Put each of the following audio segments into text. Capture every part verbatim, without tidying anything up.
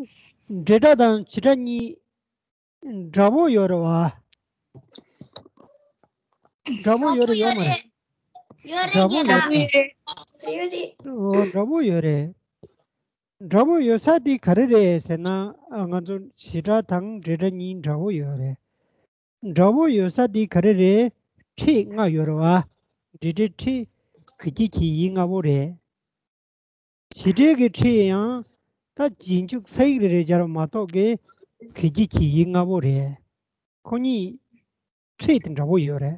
འབྲེལ་སྒྲ་དང་བྱེད་སྒྲ་གཉིས་འདྲ་པོ་ཡོད་རེད་བ། འདྲ་པོ་ཡོད་རེད་ཡོད་མ་རེད། ཡོད་རེད། རྒྱལ་ལགས། ཡོད་རེད། ཡོད་རེད། འོ་འདྲ་པོ་ཡོད་རེད། འདྲ་པོ་ཡོད་ས་དེ་ག་རེ་རེད་ཟེར་ན། ང་ཚོ་བྱེད་སྒྲ་དང་འབྲེལ་སྒྲ་གཉིས་འདྲ་པོ་ཡོད་རེད། འདྲ་པོ་ཡོད་ས་དེ་ག་རེ་རེད། ཕྲད་ལྔ་ཡོད་རེད་བ། འབྲེལ་སྒྲའི་ཕྲད་གི་གི་གི་ཡིག་ལྔ་པོ་རེད། བྱེད་སྒྲའི་གི་ཕྲད་ཡང་ད་རྗེས་འཇུག་ས་ཡིག་རེ་རེ་སྦྱར་བ་མ་གཏོགས་གི་གི་གི་གི་ཡིག་ལྔ་པོ་རེད། ཁོ་གཉིས་ཕྲད་དེ་འདྲ་པོ་ཡོད་རེད།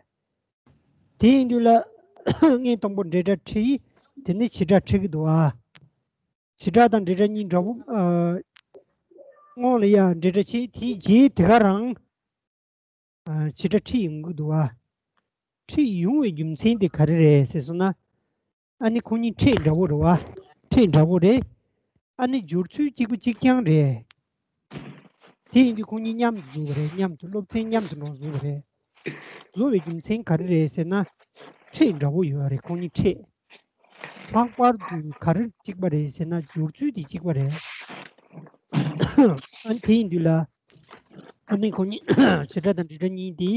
དེ་ཡིན་དུས་ལ་ངས་དང་པོ་འབྲེལ་སྒྲ་ཕྲད་ཡིན། དེ་ནས་བྱེད་སྒྲ་ཕྲད་གི་འདུག་ཨ། བྱེད་སྒྲ་དང་འབྲེལ་སྒྲ་གཉིས་འདྲ་པོ། ཨ། སྔོན་ལ་ཡ་འབྲེལ་སྒྲ་བྱས། དེའི་རྗེས་དེ་ག་རང་། ཨ། བྱེད་སྒྲ་ཕྲད་ཡོང་གི་འདུག་ཨ། ཕྲད་ཡོང་བའི་རྒྱུ་མཚན་དེ་ག་རེ་རེད་ཟེར་སོང་ན། ཨ་ནི་ཁོ་གཉིས་ཕྲད་འདྲ་པོ་རེད་བ། ཕྲད་འདྲ་པོ་རེད། ཨ་ནི་སྦྱོར་ཚུལ་གཅིག་པ་གཅིག་རྐྱང་རེད། དེ་ཡིན་དུས་ཁོ་གཉིས་མཉམ་དུ་བཟོ་བ་རེད། མཉམ་དུ་སློབ་ཚན་མཉམ་དུ་འགྲོ་བཟོ་བ་རེད། བཟོ་བའི་རྒྱུ་མཚན་ག་རེ་རེད་ཟེར་ན། ཕྲད་འདྲ་པོ་ཡོད་རེད། ཁོ་གཉིས་ཕྲད། ལྷག་པར་དུ་ག་རེ་གཅིག་པ་རེད་ཟེར་ན། སྦྱོར་ཚུལ་དེ་གཅིག་པ་རེད། ཨ་ནི་དེ་ཡིན་དུས་ལ། ཨ་ནི་ཁོ་གཉིས་བྱེད་སྒྲ་དང་འབྲེལ་སྒྲ་གཉིས་དེ།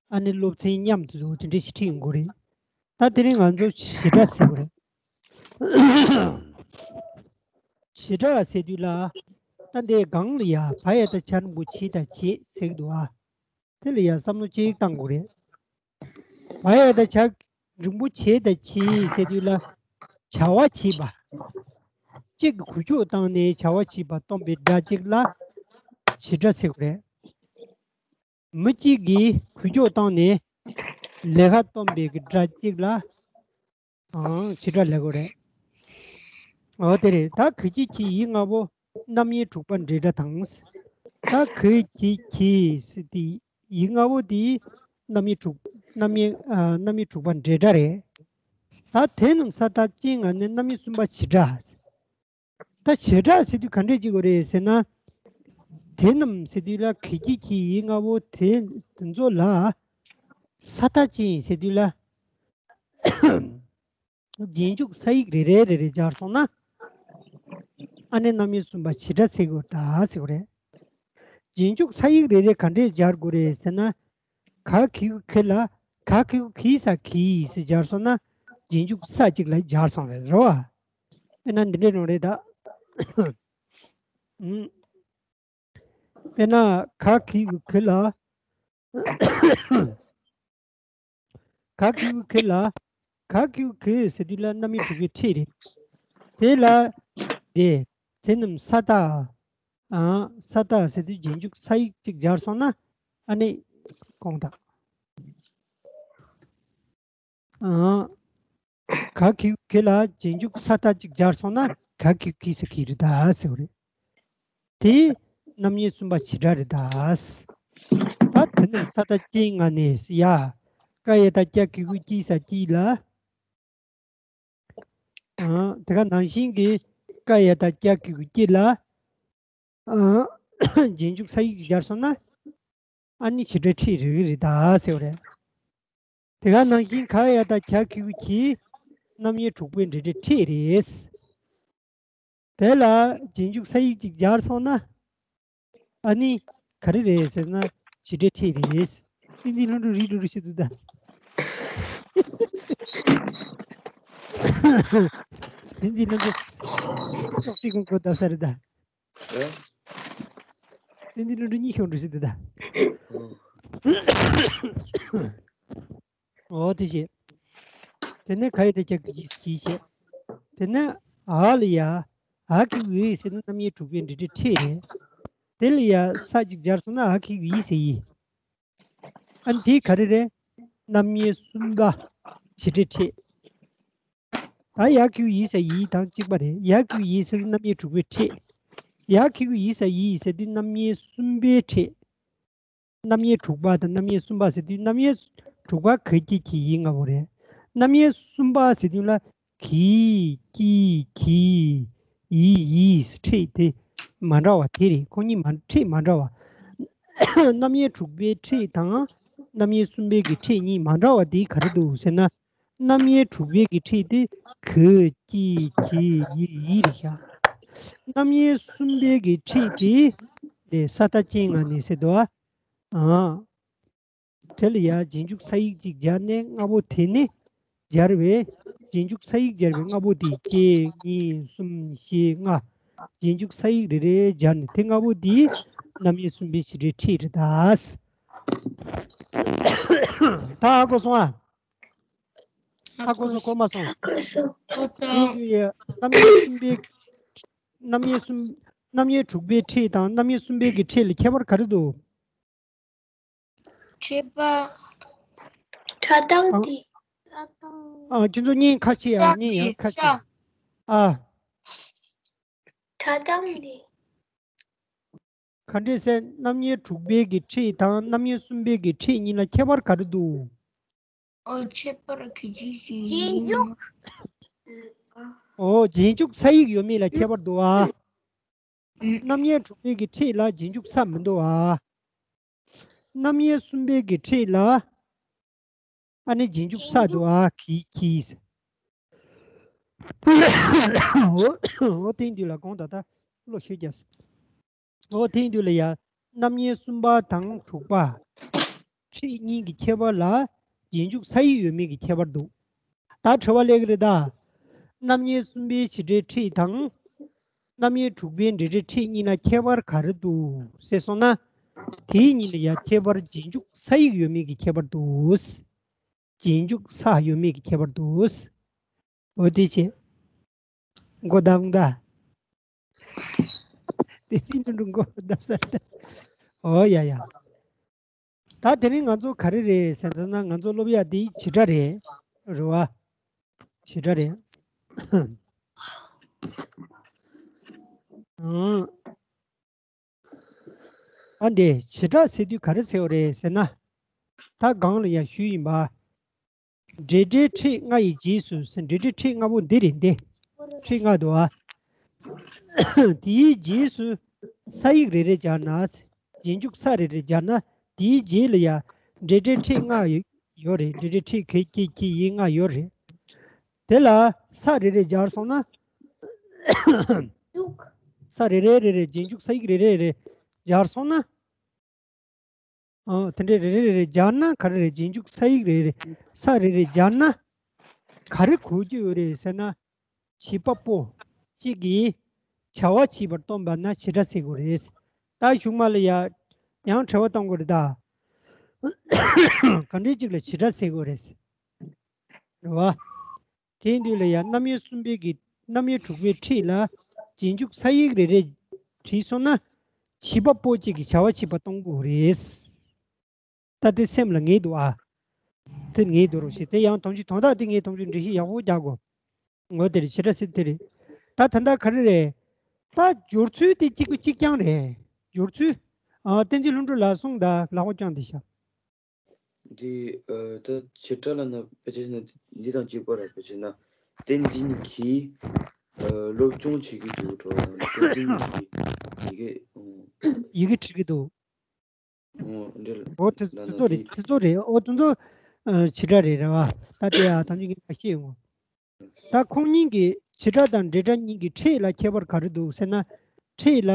ཨ་ནི་སློབ་ཚན་མཉམ་དུ་དེ་འདྲ་ཞིག་ཁྲིད་ཡོང་གི་རེད། ད་དེ་རིང་ང་ཚོ་བྱེད་སྒྲ་ཟེར་བ་རེད། བྱེད་སྒྲ་ཟེར་དུས་ལ། ད་འདི་སྒང་ལ་ཡ་བ་ཡ་བཏགས་བྱ་རིང་པོ་བྱེད་དང་བྱེད་ཟེར་གི་འདུག་ཨ། དེ་ལ་ཡ་བསམ་བློ་ཅིག་བཏང་དགོས་རེད། བ་ཡ་བཏགས་བྱ་རིང་པོ་བྱེད་དང་བྱེད་ཟེར་དུས་ལ། བྱ་བ་བྱེད་པ་གཅིག་གི་འགུལ་སྐྱོད་བཏང་ནས་བྱ་བ་བྱེད་པ་སྟོན་པའི་སྒྲ་གཅིག་ལ་བྱེད་སྒྲ་ཟེར་དགོས་རེད། མི་གཅིག་གིས་འགུལ་སྐྱོད་བཏང་ནས་ལས་ཀ་སྟོན་པའི་གི་སྒྲ་གཅིག་ལ། ཨང་། བྱེད་སྒྲ་ལབ་དགོས་རེད། འོ་དེ་རེད། ད་གི་གི་གི་ཡིག་ལྔ་པོ་རྣམ་དབྱེ་དྲུག་པ་འབྲེལ་སྒྲ་དང་། ད་གི་གི་གི་ཟེར་དེ་ཡིག་ལྔ་པོ་དེ་རྣམ་དབྱེ་དྲུག་རྣམ་དབྱེ། ཨ། རྣམ་དབྱེ་དྲུག་པ་འབྲེལ་སྒྲ་རེད། ད་དེ་རྣམས་ས་མཐའ་ཅན་ལྔ་ནི་རྣམ་དབྱེ་གསུམ་པ་བྱེད་སྒྲ། ད་བྱེད་སྒྲ་ཟེར་དུས་ག་འདྲས་ཅིག་དགོས་རེད་ཟེར་ན། དེ་རྣམས་ཟེར་དུས་ལ་གི་གི་གི་ཡིག་ལྔ་པོ་དེ་དེ་ཚོ་ལ་ས་མཐའ་ཅན་ཟེར་དུས་ལ། རྗེས་འཇུག་ས་ཡིག་རེ་རེ་རེ་རེ་སྦྱར་སོང་ན། ཨ་ནི་རྣམ་དབྱེ་གསུམ་པ་བྱེད་སྒྲ་ཟེར་དགོས་ད་ཟེར་བ་རེད། རྗེས་འཇུག་ས་ཡིག་རེ་རེ་ག་འདྲས་སྦྱར་དགོས་རེད་ཟེར་ན། ག་གི་གུ་གི་ལ། ག་གི་གུ་གི་ས་གིས་ཟེར་སྦྱར་སོང་ན། རྗེས་འཇུག་ས་གཅིག་ལ་སྦྱར་སོང་རེད། རེད་བ། དཔེར་ན་འདི་འདྲས་ནོ་རེད་ད། ཨུམ། དཔེར་ན་ག་གི་གུ་གི་ལ། ག་གི་གུ་གི་ལ། ག་གི་གུ་གི་ཟེར་དུས་ལ་རྣམ་དབྱེ་དྲུག་པའི་ཕྲད་རེད། དེ་ལ་དེ་དེ་རྣམས་ས་མཐའ། ཨ། ས་མཐའ་ཟེར་དུས་རྗེས་འཇུག་ས་ཡིག་གཅིག་སྦྱར་སོང་ན། ཨ་ནི་དགོངས་དག་ཨ། ག་གི་གུ་གི་ལ་རྗེས་འཇུག་ས་མཐའ་གཅིག་སྦྱར་སོང་ན་ག་གི་གུ་གི་ས་གི་རེད་ད་ཟེར་བ་རེད། དེ་རྣམ་དབྱེ་གསུམ་པ་བྱེད་སྒྲ་རེད་ད། ད་དེ་རྣམས་ས་མཐའ་ཅན་ལྔ་ནི་ཡ། ཀ་ཡ་བཏགས་ཀྱ་གི་གུ་ཀྱི་ས་ཀྱི་ལ། ཨ། དེ་ག་ནང་བཞིན་གྱི་ཀ་ཡ་བཏགས་ཀྱ་གི་གུ་ཀྱི་ལ། ཨ། རྗེས་འཇུག་ས་ཡིག་སྦྱར་སོང་ན། ཨ་ནི་བྱེད་སྒྲའི་ཕྲད་རེ་རེ་རེད་ད་ཟེར་བ་རེད། དེ་ག་ནང་བཞིན་ག་ཡ་བཏགས་གྱ་གི་གུ་གྱི་རྣམ་དབྱེ་དྲུག་པའི་འབྲེལ་སྒྲའི་ཕྲད་རེད། དེ་ལ་རྗེས་འཇུག་ས་ཡིག་ཅིག་སྦྱར་སོང་ན། ཨ་ནི་ག་རེ་རེད་ཟེར་ན་བྱེད་སྒྲའི་ཕྲད་རེད། བསྟན་འཛིན་ལྷུན་གྲུབ་རིགས་འགྲོ་རུ་ཞིག་འདུག་ད། བསྟན་འཛིན་ལྷུན་གྲུབ་ཅོག་ཙེ་ཀུན་གོ་བརྡབ་ས་རེད་ད། ཨེ། བསྟན་འཛིན་ལྷུན་གྲུབ་གཉིད་ཤོར་འགྲོ་ཞིག་འདུག་ད། ཨོ། ཨོ་དེ་བྱས། དེ་ནས་ག་ཡ་བཏགས་གྱ་གི་གུ་གྱི་བྱས། དེ་ནས་འ་ལ་ཡ། འ་གི་གུ་འི་ཟེར་ན་རྣམ་དབྱེ་དྲུག་པའི་འབྲེལ་སྒྲའི་ཕྲད་རེད། དེ་ལ་ཡ་ས་གཅིག་སྦྱར་སོང་ན་འ་གི་གུ་འི་ཟེར་ཡིན། ཨ་ནི་དེ་ག་རེ་རེད། རྣམ་དབྱེ་གསུམ་པ་བྱེད་སྒྲའི་ཕྲད། ད་ཡ་གི་གུ་འི་ས་ཡི་དང་གཅིག་པ་རེད། ཡ་གི་གུ་འི་ཟེར་ན་རྣམ་དབྱེ་དྲུག་པའི་ཕྲད། ཡ་གི་གུ་འི་ས་ཡི་ཟེར་དུས་རྣམ་དབྱེ་གསུམ་པའི་ཕྲད། རྣམ་དབྱེ་དྲུག་པ་དང་རྣམ་དབྱེ་གསུམ་པ་ཟེར་དུས་རྣམ་དབྱེ་དྲུག་པ་ག་གི་གི་འི་ལྔ་པོ་རེད། རྣམ་དབྱེ་གསུམ་པ་ཟེར་དུས་ལ་གི་ཀྱི་གྱི་འི་ཡི་ཕྲད་དེ་མ་འདྲ་བ་དེ་རེད། ཁོ་གཉིས་མ་ཕྲད་མ་འདྲ་བ། རྣམ་དབྱེ་དྲུག་པའི་ཕྲད་དང་རྣམ་དབྱེ་གསུམ་པའི་གི་ཕྲད་གཉིས་མ་འདྲ་བ་དེ་ག་རེ་འདུག་ཟེར་ན། རྣམ་དབྱེ་དྲུག་པའི་གི་ཕྲད་དེ་ག་ཀྱི་གྱི་འི་ཡི་རེད་ཤག་རྣམ་དབྱེ་གསུམ་པའི་གི་ཕྲད་དེ་དེ་ས་མཐའ་ཅན་ལྔ་ནས་ཟེར་འདུག་ཨ། དེ་ལ་ཡ་རྗེས་འཇུག་ས་ཡིག་ཅིག་སྦྱར་ནས་ལྔ་པོ་དེ་ནི་སྦྱར་བའི་རྗེས་འཇུག་ས་ཡིག་སྦྱར་བའི་ལྔ་པོ་དེ་གཅིག་གཉིས་གསུམ་བཞི་ལྔ། རྗེས་འཇུག་ས་ཡིག་རེ་རེ་སྦྱར་ནས་དེ་ལྔ་པོ་དེ་རྣམ་དབྱེ་གསུམ་པའི་བྱེད་སྒྲའི་ཕྲད་རེད་ད། ད་ཧ་གོ་སོང་ཨ། ཧ་གོ་སོང་གོ་མ་སོང་། ཧ་གོ་སོང་། དེ་ཡི་རྣམ་དབྱེ་གསུམ་པའི་རྣམ་དབྱེ་གསུམ། རྣམ་དབྱེ་དྲུག་པའི་ཕྲད་དང་རྣམ་དབྱེ་གསུམ་པའི་གི་ཕྲད་ལ་ཁྱད་པར་ག་རེ་འདུག་ཁྱད་པར། ཕྲད་སྟངས་དེ། ཨ་ཁྱོད་ཚོ་བརྙན་ཁ་ཕྱེ་ཡ། བརྙན་ཡང་ཁ་ཕྱེ། ཨ། ཕྲད་སྟངས་དེ། ག་འདྲས་ཟེར། རྣམ་དབྱེ་དྲུག་པའི་གི་ཕྲད་དང་རྣམ་དབྱེ་གསུམ་པའི་གི་ཕྲད་གཉིས་ལ་ཁྱད་པར་ག་རེ་འདུག་ཨོ་ཁྱད་པར་ག་ཅི་ཞིག་རྗེས་འཇུག་ཨོ་རྗེས་འཇུག་ས་ཡིག་ཡོད་མེད་ལ་ཁྱད་པར་འདུག་ཨ། རྣམ་དབྱེ་དྲུག་པའི་གི་ཕྲད་ལ་རྗེས་འཇུག་ས་མི་འདུག་ཨ། རྣམ་དབྱེ་གསུམ་པའི་གི་ཕྲད་ལ་ཨ་ནི་རྗེས་འཇུག་ས་འདུག་ཨ། གི་གི། ཨོ་དེའི་དུས་ལ་གོང་ད་ལྟ་བློ་ཤེས་རྒྱ། ཨོ་དེའི་དུས་ལ་ཡ། རྣམ་དབྱེ་གསུམ་པ་དང་དྲུག་པ། ཕྲད་གཉིས་ཀྱི་ཁྱད་པར་ལ་རྗེས་འཇུག་ས་ཡིག་ཡོད་མེད་ཀྱི་ཁྱད་པར་འདུག་ད་དྲི་བ་སླེབས་ཀྱི་རེད་ད། རྣམ་དབྱེ་གསུམ་པའི་བྱེད་སྒྲའི་ཕྲད་དང་། རྣམ་དབྱེ་དྲུག་པའི་འབྲེལ་སྒྲའི་ཕྲད་གཉིས་ལ་ཁྱད་པར་ག་རེ་འདུག་ཟེར་སོང་ན། དེའི་གཉིས་ལ་ཡ་ཁྱད་པར་རྗེས་འཇུག་ས་ཡིག་ཡོད་མེད་ཀྱི་ཁྱད་པར་འདུག་རྗེས་འཇུག་ས་ཡོད་མེད་ཀྱི་ཁྱད་པར་འདུག་འོ་དེ་བྱས། མགོ་བརྡབ་ད། དེ་ཅི་འདྲ་འདྲ་མགོ་བརྡབ་ས་ད། འོ་ཡ་ཡ། ད་དེ་རིང་ང་ཚོ་ག་རེ་རེད་ཟེར་ན་ང་ཚོ་སློབ་ཡ་དེ་བྱེད་སྒྲ་རེད། རེད་བ། བྱེད་སྒྲ་རེད། ཨང་། ཨ་འདི་བྱེད་སྒྲ་ཟེར་དུས་ག་རེ་ཟེར་བ་རེད་ཟེར་ན། ད་སྒང་ལ་ཡང་ཞུས་ཡིན་པ། འབྲེལ་སྒྲའི་ཕྲད་ལྔ་ཡི་རྗེས་སུ་ཟེར། འབྲེལ་སྒྲའི་ཕྲད་ལྔ་པོ་འདི་རེད་འདི། ཕྲད་ལྔ་འདུག་ཨ། དེའི་རྗེས་སུ་ས་ཡིག་རེ་རེ་སྦྱར་ན། རྗེས་འཇུག་ས་རེ་རེ་སྦྱར་ན་དེའི་རྗེས་ལ་ཡང་འབྲེལ་སྒྲའི་ཕྲད་ལྔ་ཡོད་རེད། འབྲེལ་སྒྲའི་ཕྲད་ག་གི་གི་གི་ཡི་ལྔ་ཡོད་རེད། དེ་ལ་ས་རེ་རེ་སྦྱར་སོང་ན། ས་རེ་རེ་རེ་རེ་རྗེས་འཇུག་ས་ཡིག་རེ་རེ་རེ་སྦྱར་སོང་ན། ཨ་དེ་འདྲའི་རེ་རེ་རེ་རེ་སྦྱར་ན་ག་རེ་རེད། རྗེས་འཇུག་ས་ཡིག་རེ་རེ་ས་རེ་རེ་སྦྱར་ན་ག་རེ་གོ་རྒྱུ་ཡོད་རེད་ཟེར་ན། བྱེད་པ་པོ་གཅིག་གིས་བྱ་བ་བྱས་པར་སྟོན་པ་ན་བྱེད་སྒྲ་ཟེར་དགོས་རེད། ད་གཞུག་མ་ལ་ཡ་ཡང་དྲི་བ་གཏོང་དགོས་རེད་ད། ག་འདྲའི་གཅིག་ལ་བྱེད་སྒྲ་ཟེར་དགོས་རེད། རེད་བ། དེའི་མདུན་ལ་ཡང་རྣམ་དབྱེ་གསུམ་པའི་གི་རྣམ་དབྱེ་དྲུག་པའི་ཕྲད་ལ་རྗེས་འཇུག་ས་ཡིག་རེ་རེ་བྲིས་སོང་ན། བྱེད་པ་པོ་གཅིག་གིས་བྱ་བ་བྱེད་པ་གཏོང་དགོས་རེད། ད་དེ་སེམས་ལ་ངེས་འདུག་ཨ། དེ་ངེས་འདུག་རོགས་ཞེས་དེ་ཡང་དོན་གཅིག་དོན་དག་དེ་ངེས་དོན་གཅིག་འགྲེལ་བཤད་ཡག་པོ་རྒྱག་དགོས། ངོ་དེ་རེད། བྱེད་སྒྲ་ཟེར་དེ་རེད། ད་ད་ལྟ་ག་རེ་རེད། ད་སྦྱོར་ཚུལ་དེ་གཅིག་པ་གཅིག་རྐྱང་རེད། སྦྱོར་ཚུལ། ཨ་བསྟན་འཛིན་ལྷུན་གྲུབ་ལགས་གསུངས་ད་ལག་པ་བརྐྱངས་བསྡད་ཤག་འདི་ཨ་ད་བྱེད་སྒྲ་ལབ་ན་ཕལ་ཆེར་ན་འདི་དང་གཅིག་པ་རེད། ཕལ་ཆེར་ན་བསྟན་འཛིན་གྱིས་ཨ་སློབ་སྦྱོང་བྱེད་ཀྱི་འདུག་འགྲོ། བསྟན་འཛིན་གྱིས་ཡི་གེ་ཨ་ཡི་གེ་བྲིས་ཀྱི་འདུག་ཨོ་འདི་ལ་འོ་དེ་ན་དེ་ན་ཚོ་རེད། འདི་དེ་ཚོ་རེད། ཨོ་དེ་ཚོ་ཨ་བྱེད་སྒྲ་རེད་རེད་བ། ད་དེ་ཡ་ཐམས་ཅད་ཀྱིས་ང་ཤེས་ཡོང་ངོ་། ད་ཁོང་གཉིས་ཀྱི་བྱེད་སྒྲ་དང་འབྲེལ་སྒྲ་གཉིས་ཀྱི་ཕྲད་ལ་ཁྱད་པར་ག་རེ་འདུག་ཟེར་ན། ཕྲད་ལ་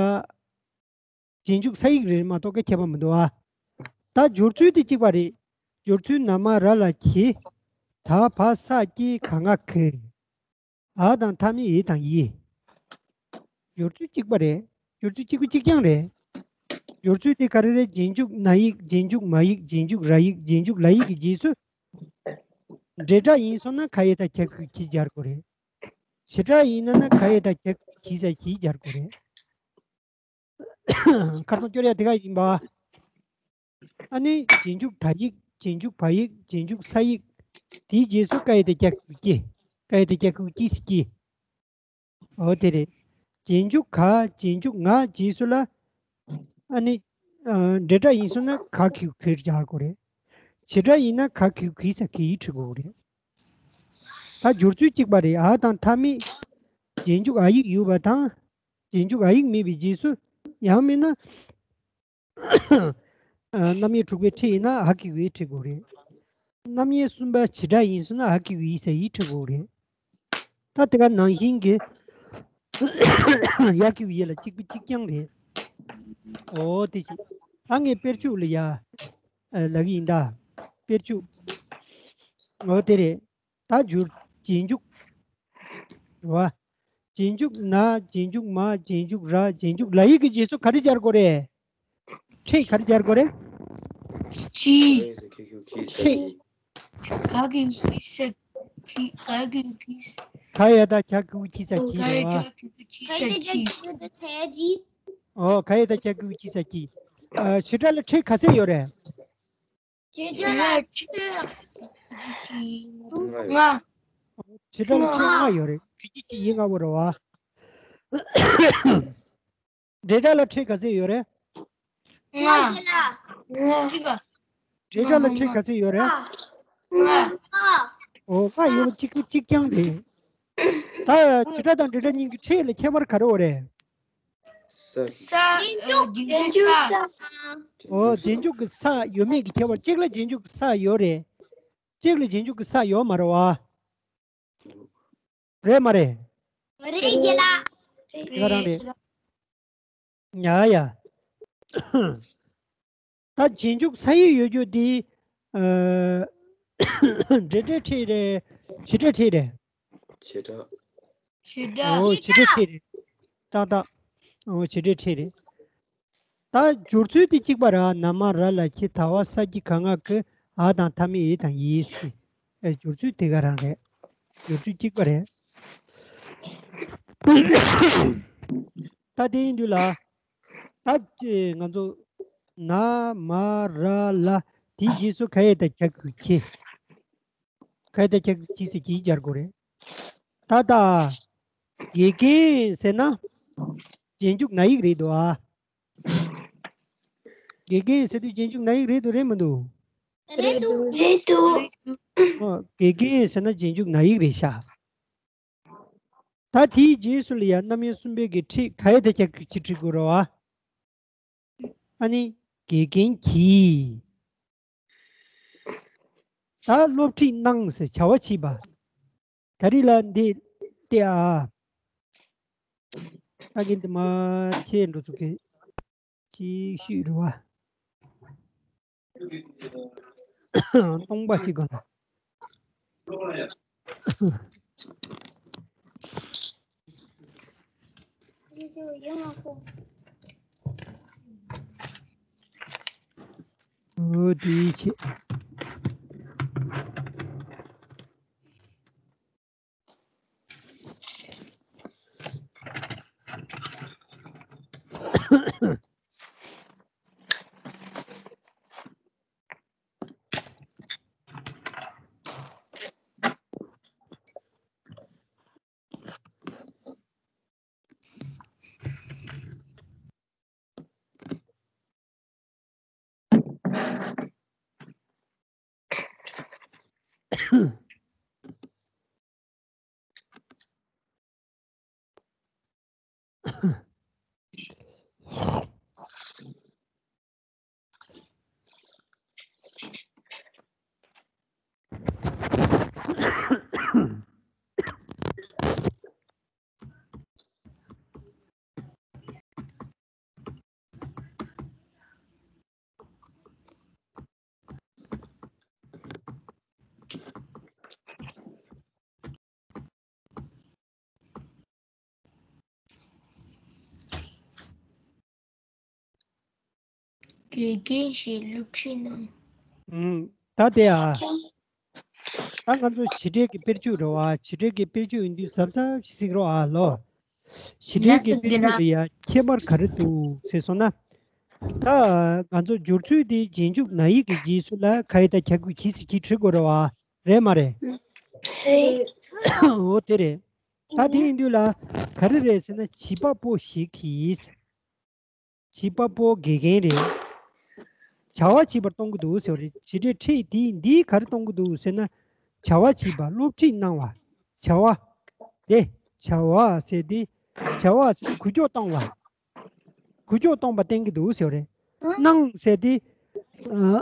རྗེས་འཇུག་ས་ཡིག་རེ་རེ་མ་གཏོགས་ཀྱི་ཁྱད་པར་མི་འདུག་ཨ། ད་སྦྱོར་ཚུལ་དེ་གཅིག་པ་རེད། སྦྱོར་ཚུལ་ན་མ་ར་ལ་གྱི། ད་བ་ས་ཀྱི་ག་ང་གི། འ་དང་མཐའ་མེད་འི་དང་ཡི། སྦྱོར་ཚུལ་གཅིག་པ་རེད། སྦྱོར་ཚུལ་གཅིག་པ་གཅིག་རྐྱང་རེད། སྦྱོར་ཚུལ་དེ་ག་རེ་རེད། རྗེས་འཇུག་ན་ཡིག་རྗེས་འཇུག་མ་ཡིག་རྗེས་འཇུག་ར་ཡིག་རྗེས་འཇུག་ལ་ཡིག་གི་རྗེས་སུ། འབྲེལ་སྒྲ་ཡིན་སོང་ན་ག་ཡི་དང་གྱ་གི་གུ་གྱི་སྦྱར་དགོས་རེད། བྱེད་སྒྲ་ཡིན་ན་ན་ག་ཡི་དང་གྱ་གི་གུ་གྱི་ས་གྱི་སྦྱར་དགོས་རེད། ཁ་སང་སྐྱོར་ཡ་དེ་ག་ཡིན་པ། ཨ་ནི་རྗེས་འཇུག་ད་ཡིག་རྗེས་འཇུག་བ་ཡིག་རྗེས་འཇུག་ས་ཡིག་དེའི་རྗེས་སུ་ཀ་ཡི་དེ་ཀྱ་གི་ཀྱི། ཀ་ཡི་དེ་ཀྱ་གི་ཀྱི་སི་ཀྱི། འོ་དེ་རེད། རྗེས་འཇུག་ག་རྗེས་འཇུག་ང་རྗེས་སུ་ལ། ཨ་ནི་ཨ་འབྲེལ་སྒྲ་ཡིན་སོང་ན་ག་གི་གུ་གི་སྦྱར་དགོས་རེད། བྱེད་སྒྲ་ཡིན་ན་ག་གི་གུ་གི་ས་གི་ཡིག་བྲི་དགོས་རེད། ད་སྦྱོར་ཚུལ་གཅིག་པ་རེད། འ་དང་མཐའ་མེད་རྗེས་འཇུག་འ་ཡིག་ཡོད་པ་དང་། རྗེས་འཇུག་འ་ཡིག་མེད་པའི་རྗེས་སུ། ཡང་མིན་ན། རྣམ་དབྱེ་དྲུག་པའི་ཕྲད་ཡིན་ན་འ་གི་གུ་འི་བྲི་དགོས་རེད། རྣམ་དབྱེ་གསུམ་པ་བྱེད་སྒྲ་ཡིན་སོང་ན་འ་གི་གུ་འི་ས་ཡིག་བྲི་དགོས་རེད། ད་དེ་ག་ནང་བཞིན་གྱི་ ཡ་གི་གུ་ཡི་ལ་གཅིག་པུ་གཅིག་རྐྱང་རེད། ཨོ་དེ་ཅི། ཨ་ངས་དཔེར་བརྗོད་ལ་ཡ། ཨ་ལབ་ཀྱི་ཡིན་ད། དཔེར་བརྗོད། ཨོ་དེ་རེད། ད་འགྱུར། རྗེས་འཇུག་རེད་བ། རྗེས་འཇུག་ན། རྗེས་འཇུག་མ། རྗེས་འཇུག་ར། རྗེས་འཇུག་ལ་ཡིག་གི་རྗེས་སུ་ག་རེ་སྦྱར་དགོས་རེད། ཁྲེ་ག་རེ་སྦྱར་དགོས་རེད། ཁྲེ། ཁ་གི་གུ་ཁྱི་ས་ཁྱི། ག་གི་གུ་ཁྱི་ས་ཁྱི། ག་ཡ་བཏགས་གྱ་གི་གུ་ཁྱི་ས་ཁྱི་རེད་བ། ག་ཡ་བཏགས་གྱ་གི་གུ་ཁྱི་ས་ཁྱི། ཨོ་ག་ཡ་བཏགས་གྱ་གི་གུ་ཁྱི་ས་ཁྱི། ཨ་བྱེད་སྒྲ་ལ་ཁྲེ་ག་ཚད་ཡོད་རེད། བྱེད་སྒྲ་ལ་ཁྲེ་ལྔ། བྱེད་སྒྲ་ལ་ཁྲེ་ལྔ་ཡོད་རེད། གི་གི་གི་ཡི་ལྔ་པོ་རེད་བ། འབྲེལ་སྒྲ་ལ་ཁྲེ་ག་ཚད་ཡོད་རེད། ལྔ། གཅིག་འབྲེལ་སྒྲ་ལ་ཁྲེ་ག་ཚད་ཡོད་རེད། ལྔ། ཨོ་ལྔ་ཡོད་པ་གཅིག་གཅིག་རྐྱང་རེད། ད་བྱེད་སྒྲ་དང་འབྲེལ་སྒྲ་གཉིས་ཀྱི་ཁྲེ་ལ་ཁྱད་པར་ག་རེ་ཡོད་རེད། ས། ས། རྗེས་འཇུག་ཨ་རྗེས་འཇུག་ས། ཨོ་རྗེས་འཇུག་གི་ས་ཡོད་མེད་ཀྱི་ཁྱད་པར། གཅིག་ལ་རྗེས་འཇུག་གི་ས་ཡོད་རེད། གཅིག་ལ་རྗེས་འཇུག་གི་ས་ཡོད་མ་རེད་བ། རེད་མ་རེད། རེད་རྒན་ལགས། དེ་ག་རང་རེད། ཡ་ཡ། ད་རྗེས་འཇུག་ས་ཡིག་ཡོད་རྒྱུ་འདི། ཨ། འབྲེལ་སྒྲའི་ཁྲེ་རེད། བྱེད་སྒྲའི་ཁྲེ་རེད། བྱེད་སྒྲ། བྱེད་སྒྲ། ཨོ་བྱེད་སྒྲའི་ཁྲེ་རེད། ཏག་ཏག་ཨོ་བྱེད་སྒྲའི་ཁྲེ་རེད། ད་སྦྱོར་ཚུལ་དེ་གཅིག་པ་ར། ན་མ་ར་ལ་ཁྱི། ད་བ་ས་ཀྱི་ག་ང་གི། འ་དང་མཐའ་མི་འི་དང་ཡི་སི། ཨེ་སྦྱོར་ཚུལ་དེ་ག་རང་རེད། སྦྱོར་ཚུལ་གཅིག་པ་རེད། ད་དེ་ཡིན་དུས་ལ། ད་ང་ཚོ་ན་མ་ར་ལ་དེའི་རྗེས་སུ་ག་ཡ་བཏགས་གྱ་གི་གུ་གྱི། ག་ཡ་བཏགས་གྱ་གི་གུ་གྱི་ཟེར་གྱི་སྦྱར་དགོས་རེད། ད་ད། དགེ་རྒན་ཟེར་ན། རྗེས་འཇུག་ན་ཡིག་རེད་འདུག་ཨ། དགེ་རྒན་ཟེར་དུས་རྗེས་འཇུག་ན་ཡིག་རེད་འདུག་རེད་མི་འདུག་རེད་འདུག་རེད་འདུག་ཨོ་དགེ་རྒན་ཟེར་ན་རྗེས་འཇུག་ན་ཡིག་རེད་ཤག་ད་དེའི་རྗེས་སུ་ལ་ཡང་རྣམ་དབྱེ་གསུམ་པའི་གི་ཁྲིད་ག་ཡ་བཏགས་གྱ་གི་གུ་གྱི་ཁྲིད་དགོས་རེད་བ། ཨ་ནི། དགེ་རྒན་གྱིས། ད་སློབ་ཁྲིད་གནང་ཟེར་བྱ་བ་བྱས་པ། ད་རེས་ལ་འདི་སྟེ་ཨ། ད་གིན་དུ་མ་ཆེ་འགྲོ་ཚུགས་ཀྱི། ཅིག་ཤུས་རུ་བ། སྟོང་པ་གཅིག་གོ་ལ། འོ་དེའི་ཆེད། དགེ་རྒན་ཞེས་སློབ་ཁྲིད་གནང་། ཨུམ། ད་དེ་ཨ། ད་ང་ཚོ་བྱེད་འབྲེལ་གྱི་དཔེར་བརྗོད་རེད་བ། བྱེད་འབྲེལ་གྱི་དཔེར་བརྗོད་ཡིན་དུས་གཟབ་གཟབ་ཞིག་གཟིགས་རོགས་ཨ་ལོ། བྱེད་འབྲེལ་གྱི་དཔེར་བརྗོད་ལ་ཡ་ཁྱད་པར་ག་རེ་འདུག་ཟེར་སོང་ན། ད་ང་ཚོ་སྦྱོར་ཚུལ་དེ་རྗེས་འཇུག་ན་ཡིག་གི་རྗེས་སུ་ལ་ག་ཡ་བཏགས་གྱ་གི་གུ་གྱི་ཟེར་གྱི་བྲི་དགོས་རེད་བ། རེད་མ་རེད། རེད། འོ་དེ་རེད། ད་དེ་ཡིན་དུས་ལ་ག་རེ་རེད་ཟེར་ན་བྱིས་པ་པོ་ཞིག་གིས། བྱིས་པ་པོ་དགེ་རྒན་རེད། བྱ་བ་བྱེད་པར་གཏོང་གི་འདུག་ཟེར་བ་རེད། བྱེད་འབྲེལ་ཁྲིད་འདིས་འདིས་ག་རེ་གཏོང་གི་འདུག་ཟེར་ན། བྱ་བ་བྱེད་པ་སློབ་ཁྲིད་གནང་བ། བྱ་བ། དེ། བྱ་བ་ཟེར་དེ། བྱ་བ་ཟེར་དེ་འགུལ་སྐྱོད་གཏོང་བ། འགུལ་སྐྱོད་གཏོང་བ་བསྟན་གྱི་འདུག་ཟེར་བ་རེད། གནང་ཟེར་དེ། ཨ།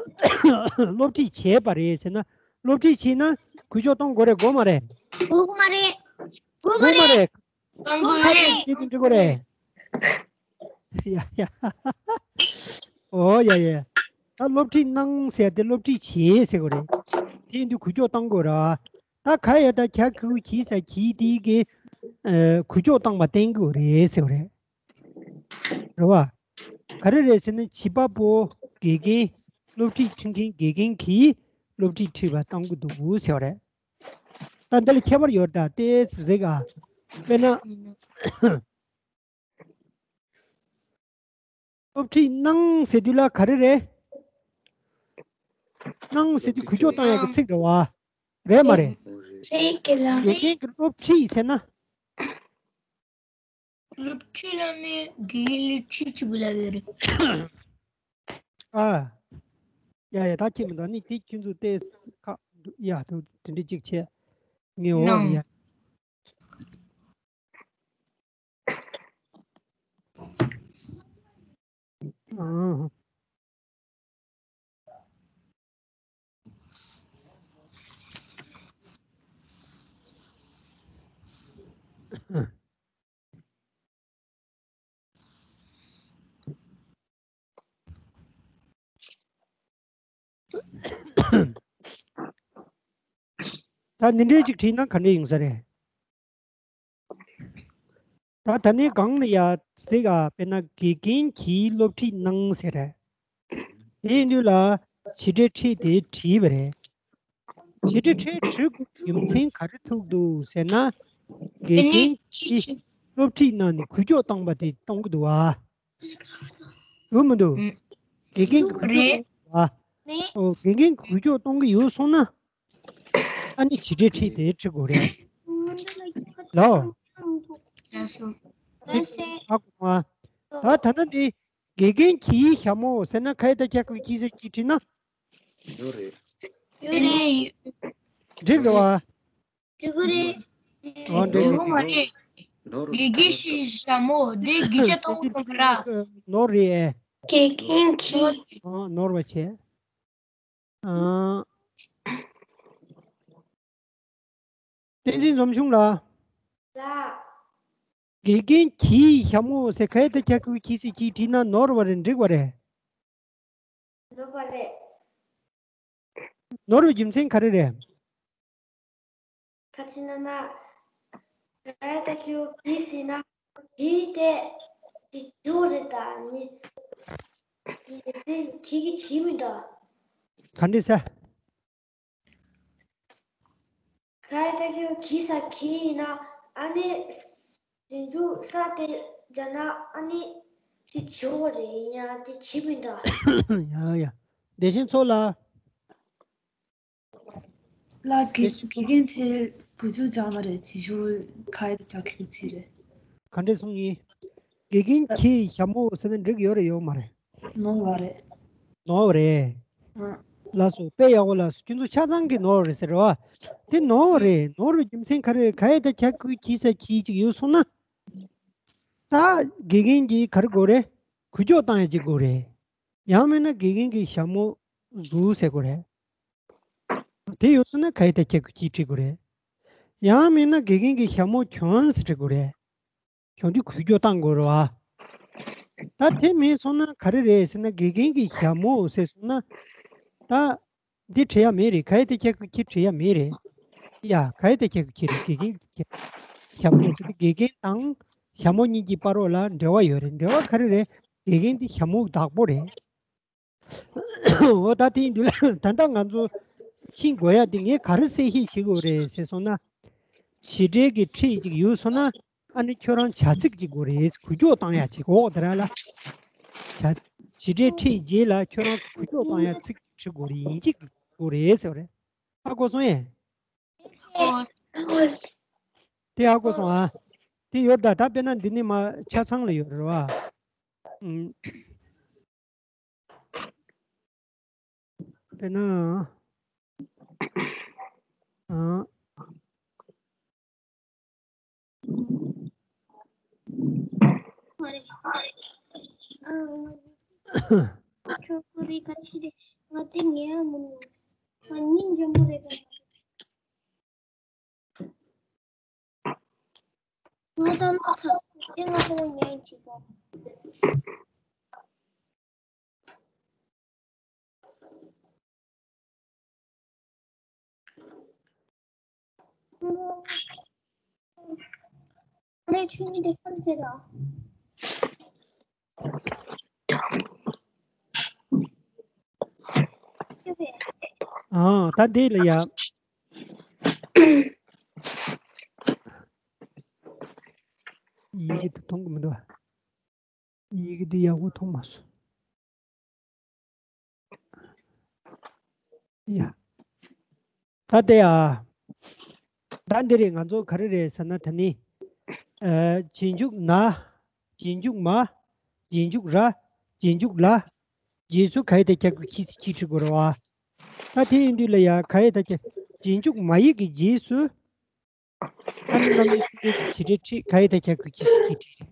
སློབ་ཁྲིད་བྱས་པ་རེད་ཟེར་ན། སློབ་ཁྲིད་བྱས་ན་འགུལ་སྐྱོད་གཏོང་དགོས་རེད་དགོས་མ་རེད། དགོས་མ་རེད། དགོས་མ་རེད། གང་གི་ཁ་ཅིག་ཡོད་དེ་འགྲིག་གོ་རེད། ཡ་ཡ། ཨོ་ཡ་ཡ། ད་སློབ་ཁྲིད་གནང་ཟེར་ཏེ་སློབ་ཁྲིད་བྱེད་ཟེར་གོ་རེད། དེ་ཡིན་དུས་འགུལ་སྐྱོད་གཏང་དགོས་ར། ད་ག་ཡ་ད་ག་གུ་གི་ས་གི་དེ་གི་འགུལ་སྐྱོད་བཏང་བ་བསྟན་དགོས་རེད་ཟེར་བ་རེད། རེད་བ། ག་རེ་རེད་ཟེར་ན་བྱིས་པ་པོ་དགེ་རྒན་སློབ་ཁྲིད་ཁྲིད་མཁན་དགེ་རྒན་གྱིས་སློབ་ཁྲིད་ཁྲིད་པ་གཏང་གི་འདུག་ཟེར་བ་རེད། ད་འདི་ལ་ཁྱད་པར་ཡོད་ད་ཏེ་ཟེར་ག་དཔེར་ན། སློབ་ཁྲིད་གནང་ཟེར་དུས་ལ་ག་རེ་རེད། གནང་ཟེར་དུས་འགུལ་སྐྱོད་བཏང་ཡག་གི་ཚིག་རེད་བ། རེད་མ་རེད། རེད་ཀྱི་ལ། དགེ་རྒན་གྱི་སློབ་ཁྲིད་ཟེར་ན། སློབ་ཁྲིད་ལ་ནི་དགེ་རྒན་ལ་ཁྲིད་ཅིག་དགོས་ལ་གི་རེད། ཨ། ཡ་ཡ་ད་ཁྱེད་མི་འདུག་ནི་དེ་ཁྱོད་ཚོ་ཏེ་ཁ་ཡ་དུ་དེ་འདྲ་ཅིག་བྱས། ངས་འོ་ཡ། ད་འདི་འདྲའི་ཅིག་བྲིས་ན་ག་འདྲ་ཡིན་ས་རེད། ད་ད་ནི་གང་ལ་ཡ་ཟིག་ཨ་དཔེར་ན་དགེ་རྒན་གྱིས་སློབ་ཁྲིད་གནང་ཟེར་རེད། དེ་ཡིན་དུས་ལ་བྱེད་སྒྲའི་ཁྲིད་དེ་བྲིས་པ་རེད། བྱེད་སྒྲའི་ཁྲིད་བྲིས་དགོས་རྒྱུ་མཚན་ག་རེ་ཐུག་འདུག་ཟེར་ན། དགེ་རྒན་གྱིས་སློབ་ཁྲིད་གནང་ནས་འགུལ་སྐྱོད་བཏང་པ་དེ་གཏོང་གི་འདུག་བ། འདུག་མི་འདུག་དགེ་རྒན་གྱིས་འགུལ་སྐྱོད་གཏོང་གི་འདུག་བ། ཨོ་དགེ་རྒན་གྱིས་འགུལ་སྐྱོད་གཏོང་གི་ཡོད་སོང་ན། ཨ་ནི་བྱེད་སྒྲའི་ཁྲིད་དེ་བྲིས་དགོས་རེད། ལའོ། ལགས་སོ། ཨ་ཁུ་མ། ད་ད་ལྟ་འདི་དགེ་རྒན་གྱིས་ཞྭ་མོ་ཟེར་ན་ག་ཡི་ད་ཁྱ་ཁུ་གྱིས་ཟེར་གྱིས་བྲིས་ན། ཡོད་རེད། ཡོད་རེད། འགྲིག་རེད་བ། འགྲིག་གི་རེད། ཨོ་འགྲིག་འགྲིག་གི་མ་རེད། ནོར་དགེ་རྒན་གྱིས་ཞྭ་མོ་དེ་དགེ་རྒྱ་གཏོང་གི་འདུག་ར། ནོར་རེད་ཨེ། དགེ་རྒན་གྱིས། ཨོ་ནོར་བ་བྱས། ཨ། བསྟན་འཛིན་འཛོམས་ཆུང་ལགས། ལགས། དགེ་རྒན་གྱིས་ཞྭ་མོ་ཟེར་ག་ཡི་ད་ཁྱ་ཁུ་གྱིས་ཟེར་གྱིས་བྲིས་ན་ནོར་བ་རེད་འགྲིག་པ་རེད། ནོར་བ་རེད། ནོར་བའི་རྒྱུ་མཚན་ག་རེ་རེད། ཁ་ཅིག་ན་ན། ག་ཡི་ད་ཁྱོད་གྱིས་ཟེར་ན། གྱིས་དེ། དེ་ཇོ་རེད་ད་ནི། དེ་གྱིས་ཀྱིས་བྱེད་མི་འདུག་ག་འདྲ་ཟེར། ག་ཡི་ད་ཁྱོད་གྱིས་ས་གྱིས་ཡིན་ན་ཨ་ནི། རྗེས་འཇུག་ས་དེ་སྦྱར་ན་ཨ་ནི། དེ་ཇོ་རེད་ཡིན་ཡང་དེ་བྱེད་མི་འདུག་ཡ་ཡ། བདེ་ཆེན་མཚོ་ལགས། ལ་དགེ་དགེ་རྒན་དེ་དགུ་ཚོད་སྦྱངས་མ་རེད་ཇི་ཞུ་ཁ་ཡི་ཙག་ཁྱི་ཚི་རེད། ག་འདྲས་གསུང་ཡིན། དགེ་རྒན་གྱིས་ཞྭ་མོ་ཟེར་ན་འགྲིག་ཡོད་རེད་ཡོད་མ་རེད། ནོར་བ་རེད། ནོར་བ་རེད། ཨ། ལགས་སོ་དཔེ་ཡག་པོ་ལགས་སོ་ཁྱོད་ཚོ་ཆ་ཚང་གི་ནོར་བ་རེད་ཟེར་རེད་བ། དེ་ནོར་བ་རེད་ནོར་བའི་རྒྱུ་མཚན་ག་རེ་རེད་ག་ཡི་ད་ཁྱ་ཁུ་གྱིས་ས་གྱིས་ཅིག་ཡོད་སོང་ན། ད་དགེ་རྒན་གྱིས་ག་རེ་དགོས་རེད། འགུལ་སྐྱོད་བཏང་ཡ་ཅིག་དགོས་རེད། ཡང་མིན་ན་དགེ་རྒན་གྱིས་ཞྭ་མོ་བཟོ་ཟེར་དགོས་རེད། དེ་ཡོད་སོང་ན་ག་ཡི་ད་ཁྱ་ཁུ་གྱིས་བྲིས་དགོས་རེད། ཡང་མིན་ན་དགེ་རྒན་གྱིས་ཞྭ་མོ་གྱོན་ཟེར་བྲིས་དགོས་རེད། གྱོན་དུས་འགུལ་སྐྱོད་བཏང་དགོས་རེད་བ། ད་དེ་མེད་སོང་ན་ག་རེ་རེད་ཟེར་ན་དགེ་རྒན་གྱིས་ཞྭ་མོ་ཟེར་སོང་ན། ད། འདི་བྲིས་ཡ་མེད་རེད་ག་ཡི་ད་ཁྱ་ཁུ་གྱིས་བྲིས་ཡ་མེད་རེད། ཡ་ག་ཡི་ད་ཁྱ་ཁུ་གྱིས་རེད་དགེ་རྒན་གྱིས་ཞྭ་མོ་ཟེར་དུས་དགེ་རྒན་དང་ཞྭ་མོ་གཉིས་ཀྱི་བར་རོ་ལ་འབྲེལ་བ་ཡོད་རེད་འབྲེལ་བ་ག་རེ་རེད་དགེ་རྒན་འདི་ཞྭ་མོ་བདག་པོ་རེད། འོ་ད་དེ་ཡིན་དུས་ད་ལྟ་ང་ཚོ་ཤེས་དགོས་ཡ་དེ་ངས་ག་རེ་གསལ་བཤད་བྱེད་དགོས་རེད་ཟེར་སོང་ན། བྱེད་འབྲེལ་གྱི་ཁྲིད་ཅིག་ཡོད་སོང་ན་ཨ་ནི་ཁྱོད་རང་བྱ་ཚིག་ཅིག་དགོས་རེད་འགུལ་སྐྱོད་བཏང་ཡ་ཅིག་འོག་དེ་ར་ལ། བྱ་བྱེད་འབྲེལ་ཁྲིད་རྗེས་ལ་ཁྱོད་རང་གིས་འགུལ་སྐྱོད་བཏང་ཡ་ཚིག་ཅིག་བྲི་དགོས་རེད་ཡིན་གཅིག་དགོས་རེད་ཟེར་བ་རེད། ཧ་གོ་སོང་ངས། དེ་ཧ་གོ་སོང་ཨ། དེ་ཡོད་ད་ད་དཔེར་ན་འདི་ནི་མ་ཆ་ཚང་ལ་ཡོད་རེད་བ། དཔེར་ན། ཨ། ང་དེ་ངའི་ཨ་མ་ནོ། ང་སྙིང་འཇམ་པོ་རེད་པས། ང་ད་ ཏིང་ངེ་འཛིན་ལ་ཉོན་ཅིག་གོ། ཁོ་རེ་ཆོས་ཉིད་དེ་ཁོ་རེ་ར། ཨ། ད་འདི་ལ་ཡ། ཡི་གེ་དེ་མཐོང་གི་མི་འདུག་ཨ། ཡི་གེ་འདི་ཡག་པོ་མཐོང་མ་སོང་། ཡ། ད་དེ་ཡ། ད་འདི་རེད། ང་ཚོ་ག་རེ་རེད་ཟེར་ན་ད་ནི། ཨ། རྗེས་འཇུག་ན། རྗེས་འཇུག་མ། རྗེས་འཇུག་ར། རྗེས་འཇུག་ལ། རྗེས་སུ་ག་ཡི་ད་ཁྱབ་ཀྱི་ཅི་ཅི་ཁྲིད་དགོས་རེད་བ། ད་དེ་ཡིན་དུས་ལ་ཡ་ག་ཡི་ད་ཁྱབ། རྗེས་འཇུག་མ་ཡིག་གི་རྗེས་སུ། ཨ་ནི་རྣམ་དབྱེ་གི་བྱེད་སྒྲའི་ཁྲིད་ག་ཡི་ད་ཁྱབ་ཀྱི་ཅི་ཅི་ཁྲིད་རེད།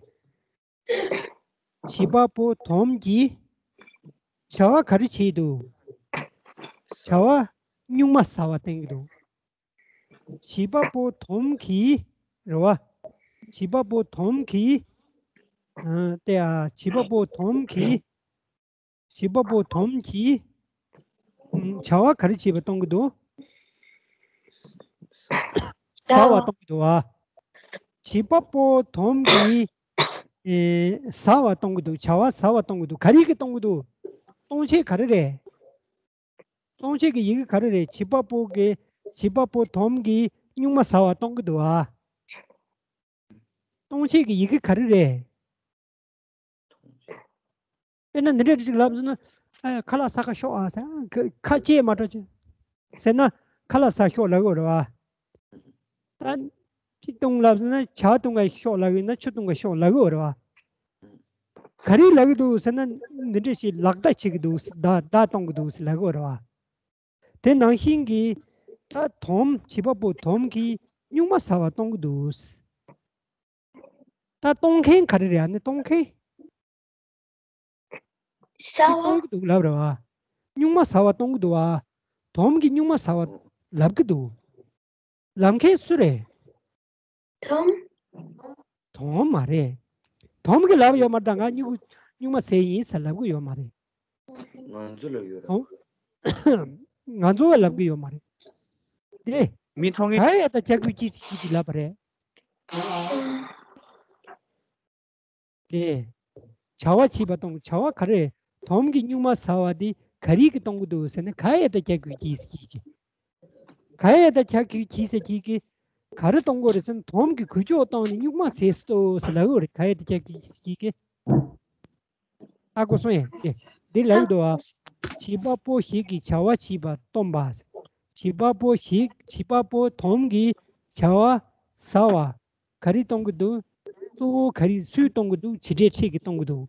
བྱེད་པ་པོ་དོམ་གྱིས་བྱ་བ་ག་རེ་བྱེད་འདུག་བྱ་བ་སྨྱུག་མ་ཟ་བ་བསྟན་གྱི་འདུག་བྱེད་པ་པོ་དོམ་གྱིས་རེད་བ། བྱེད་པ་པོ་དོམ་གྱིས། ཨ། དེ་ཡ། བྱེད་པ་པོ་དོམ་གྱིས། བྱེད་པ་པོ་དོམ་གྱིས། ཨ། བྱ་བ་ག་རེ་བྱེད་པ་གཏོང་གི་འདུག་ཟ་བ་གཏོང་གི་འདུག་བ། བྱེད་པ་པོ་དོམ་གྱིས། ཨེ། ཟ་བ་གཏོང་གི་འདུག་བྱ་བ་ཟ་བ་གཏོང་གི་འདུག་ག་རེ་གི་གཏོང་གི་འདུག་གཏོང་བྱེད་ག་རེ་རེད། གཏོང་བྱེད་ཀྱི་ཡི་གེ་ག་རེ་རེད། བྱེད་པ་པོ་གི། བྱེད་པ་པོ་དོམ་གྱིས་སྨྱུག་མ་ཟ་བ་གཏོང་གི་འདུག་ཨ། གཏོང་བྱེད་ཀྱི་ཡི་གེ་ག་རེ་རེད། དཔེར་ན་འདི་འདྲ་ཅིག་ལབ་སོང་ན། ཨ། ཁ་ལག་ཟ་ག་ཤོག་ཨ་ཟེར། ཁ་ལྕེ་མ་འགྲོ་ཅིག་ཟེར་ན། ཁ་ལག་ཟ་ཤོག་ལབ་དགོས་རེད་བ། ད་ཅིག་བཏུང་ལབ་སོང་ན། ཇ་བཏུང་ག་ཤོག་ལབ་ཡིན་ན། ཆུ་བཏུང་ག་ཤོག་ལབ་དགོས་རེད་བ། ག་རེ་ལབ་ཀྱི་འདུག་ཟེར་ན། འདི་འདྲ་ཞིག་ལག་བརྡ་བྱེད་ཀྱི་འདུག་བརྡ་བརྡ་གཏོང་གི་འདུག་ལབ་དགོས་རེད་བ། དེ་ནང་བཞིན་གྱི། ད་དོམ། བྱེད་པ་པོ་དོམ་གྱིས་སྨྱུག་མ་ཟ་བ་གཏོང་གི་འདུག་ད་གཏོང་མཁན་ག་རེ་རེད། ཨ་ནི་གཏོང་མཁན། ཟ་བ། གཏོང་གི་འདུག་ལབ་རེད་བ། སྨྱུག་མ་ཟ་བ་གཏོང་གི་འདུག་བ། དོམ་གྱིས་སྨྱུག་མ་ཟ་བ་ལབ་ཀྱི་འདུག་ལབ་མཁན་སུ་རེད། དོམ། དོམ་མ་རེད། དོམ་གྱིས་ལབ་ཡོད་མ་རེད། ད་ང་སྨྱུག་སྨྱུག་མ་ཟས་ཡིན་ཟེར་ལབ་གི་ཡོད་མ་རེད། ང་ཚོ་ལབ་ཡོད་རེད། དོམ། ང་ཚོ་བ་ལབ་གི་ཡོད་མ་རེད། དེ། མི་མཐོང་གི། ག་ཡ་ད་ཁྱབ་ཀྱི་ཅི་ཞིག་ཅིག་ལབ་པ་རེད། དེ། བྱ་བ་བྱེད་པ་དང་བྱ་བ་ག་རེ། དོམ་གྱིས་སྨྱུག་མ་ཟ་བ་དེ་ག་རེ་གིས་གཏོང་གི་འདུག་ཟེར་ན། ག་ཡ་ད་ཁྱབ་ཀྱི་ཅི་ཞིག་ཅིག་ག་ཡ་ད་ཁྱབ་ཀྱི་ཅི་ཟེར་གྱི་གི། ག་རེ་གཏོང་དགོས་རེད་ཟེར་ན། དོམ་གྱིས་འགུལ་སྐྱོད་བཏང་ནས་སྨྱུག་མ་ཟས་སུ་ཏོ་ཟེར་ལབ་ཡོད་རེད། ག་ཡ་ད་ཁྱབ་ཀྱི་ཅི་ཞིག་གི། ཨ་གོ་སོང་ཡ། འདི་འདི་ལབ་འདུག་ཨ། བྱེད་པ་པོ་ཞིག་གིས་བྱ་བ་བྱེད་པ་སྟོན་པ། བྱེད་པ་པོ་ཞིག་བྱེད་པ་པོ་དོམ་གྱིས་བྱ་བ་ཟ་བ་ག་རེ་གཏོང་གི་འདུག་གཙོ་བོ་ག་རེ་སུས་གཏོང་གི་འདུག་བྱེད་སྒྲའི་ཕྲད་ཀྱིས་གཏོང་གི་འདུག་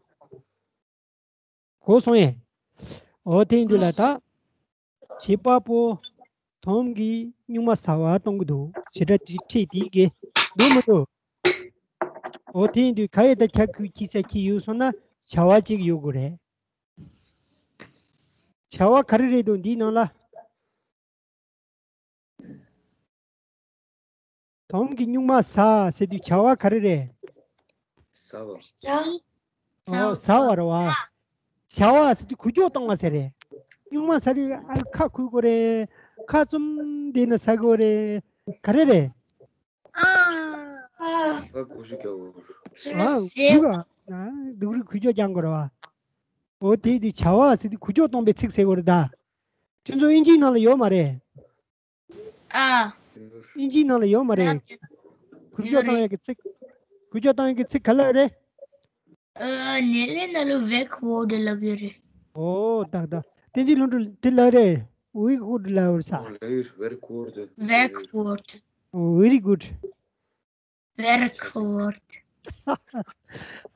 གོ་སོང་ཡ། འོ་དེ་འདུག་ལ་ད། བྱེད་པ་པོ་དོམ་གྱིས་སྨྱུག་མ་ཟ་བ་གཏོང་གི་འདུག་བྱེད་སྒྲ་དེ་ཕྲད་དེ་གི་འདུག་མི་འདུག་འོ་དེ་ཡིན་དུས་ག་ཡ་ད་ཁྱབ་ཀྱི་ཅི་ཟེར་གྱི་ཡོད་སོང་ན། བྱ་བ་གཅིག་ཡོད་དགོས་རེད། བྱ་བ་ག་རེ་རེད་འདུག་འདིའི་ནང་ལ། དོམ་གྱིས་སྨྱུག་མ་ཟ་ཟེར་དུས་བྱ་བ་ག་རེ་རེད། ཟ་བ། ཟ། ཨོ། ཟ་བ་རེད་བ། བྱ་བ་ཟེར་དུས་འགུལ་སྐྱོད་གཏོང་བ་ཟེར་རེད། སྨྱུག་མ་ཟ་དུས་ཨ་ཁ་ཁུ་དགོས་རེད། ཁ་བཙུམ་བསྡད་ནས་ཟ་དགོས་རེད། ག་རེ་རེད། ཨ། ཨ། ཁ་ཁུ་ཤུ་རྒྱག་དགོས། ཨ། ཟེར། འགུལ་བ། ཨ། སྡུག་རུས་འགུལ་སྐྱོད་རྒྱག་དགོས་རེད་བ། འོ་དེ་དུས་བྱ་བ་ཟེར་དུས་འགུལ་སྐྱོད་གཏོང་བའི་ཚིག་ཟེར་དགོས་རེད་ད། ཁྱོད་ཚོ་ཨིན་ཇིའི་ནང་ལ་ཡོད་མ་རེད། ཨ། ཨིན་ཇིའི་ནང་ལ་ཡོད་མ་རེད། ཡོད་རེད། འགུལ་སྐྱོད་བཏང་ཡག་གི་ཚིག་འགུལ་སྐྱོད་བཏང་ཡག་གི་ཚིག་ག་ལབ་རེད། ཨ། ནེ་ལེ་ནང་ལ་བེག་ཝོར་ཌི་ལབ་ཡོད་རེད། ཨོ། ཏག་ཏག་བསྟན་འཛིན་ལྷུན་གྲུབ་དེ་ལབ་རེད། ཝེག་ཝོར་ཌི་ལབ་ཡོད་ས། ཨོ། ལབ་ཡོད། བེག་ཝོར་ཌི། བེག་ཝོར་ཌི། ཨོ། ཝེ་རི་གུཌ། བེག་ཝོར་ཌི།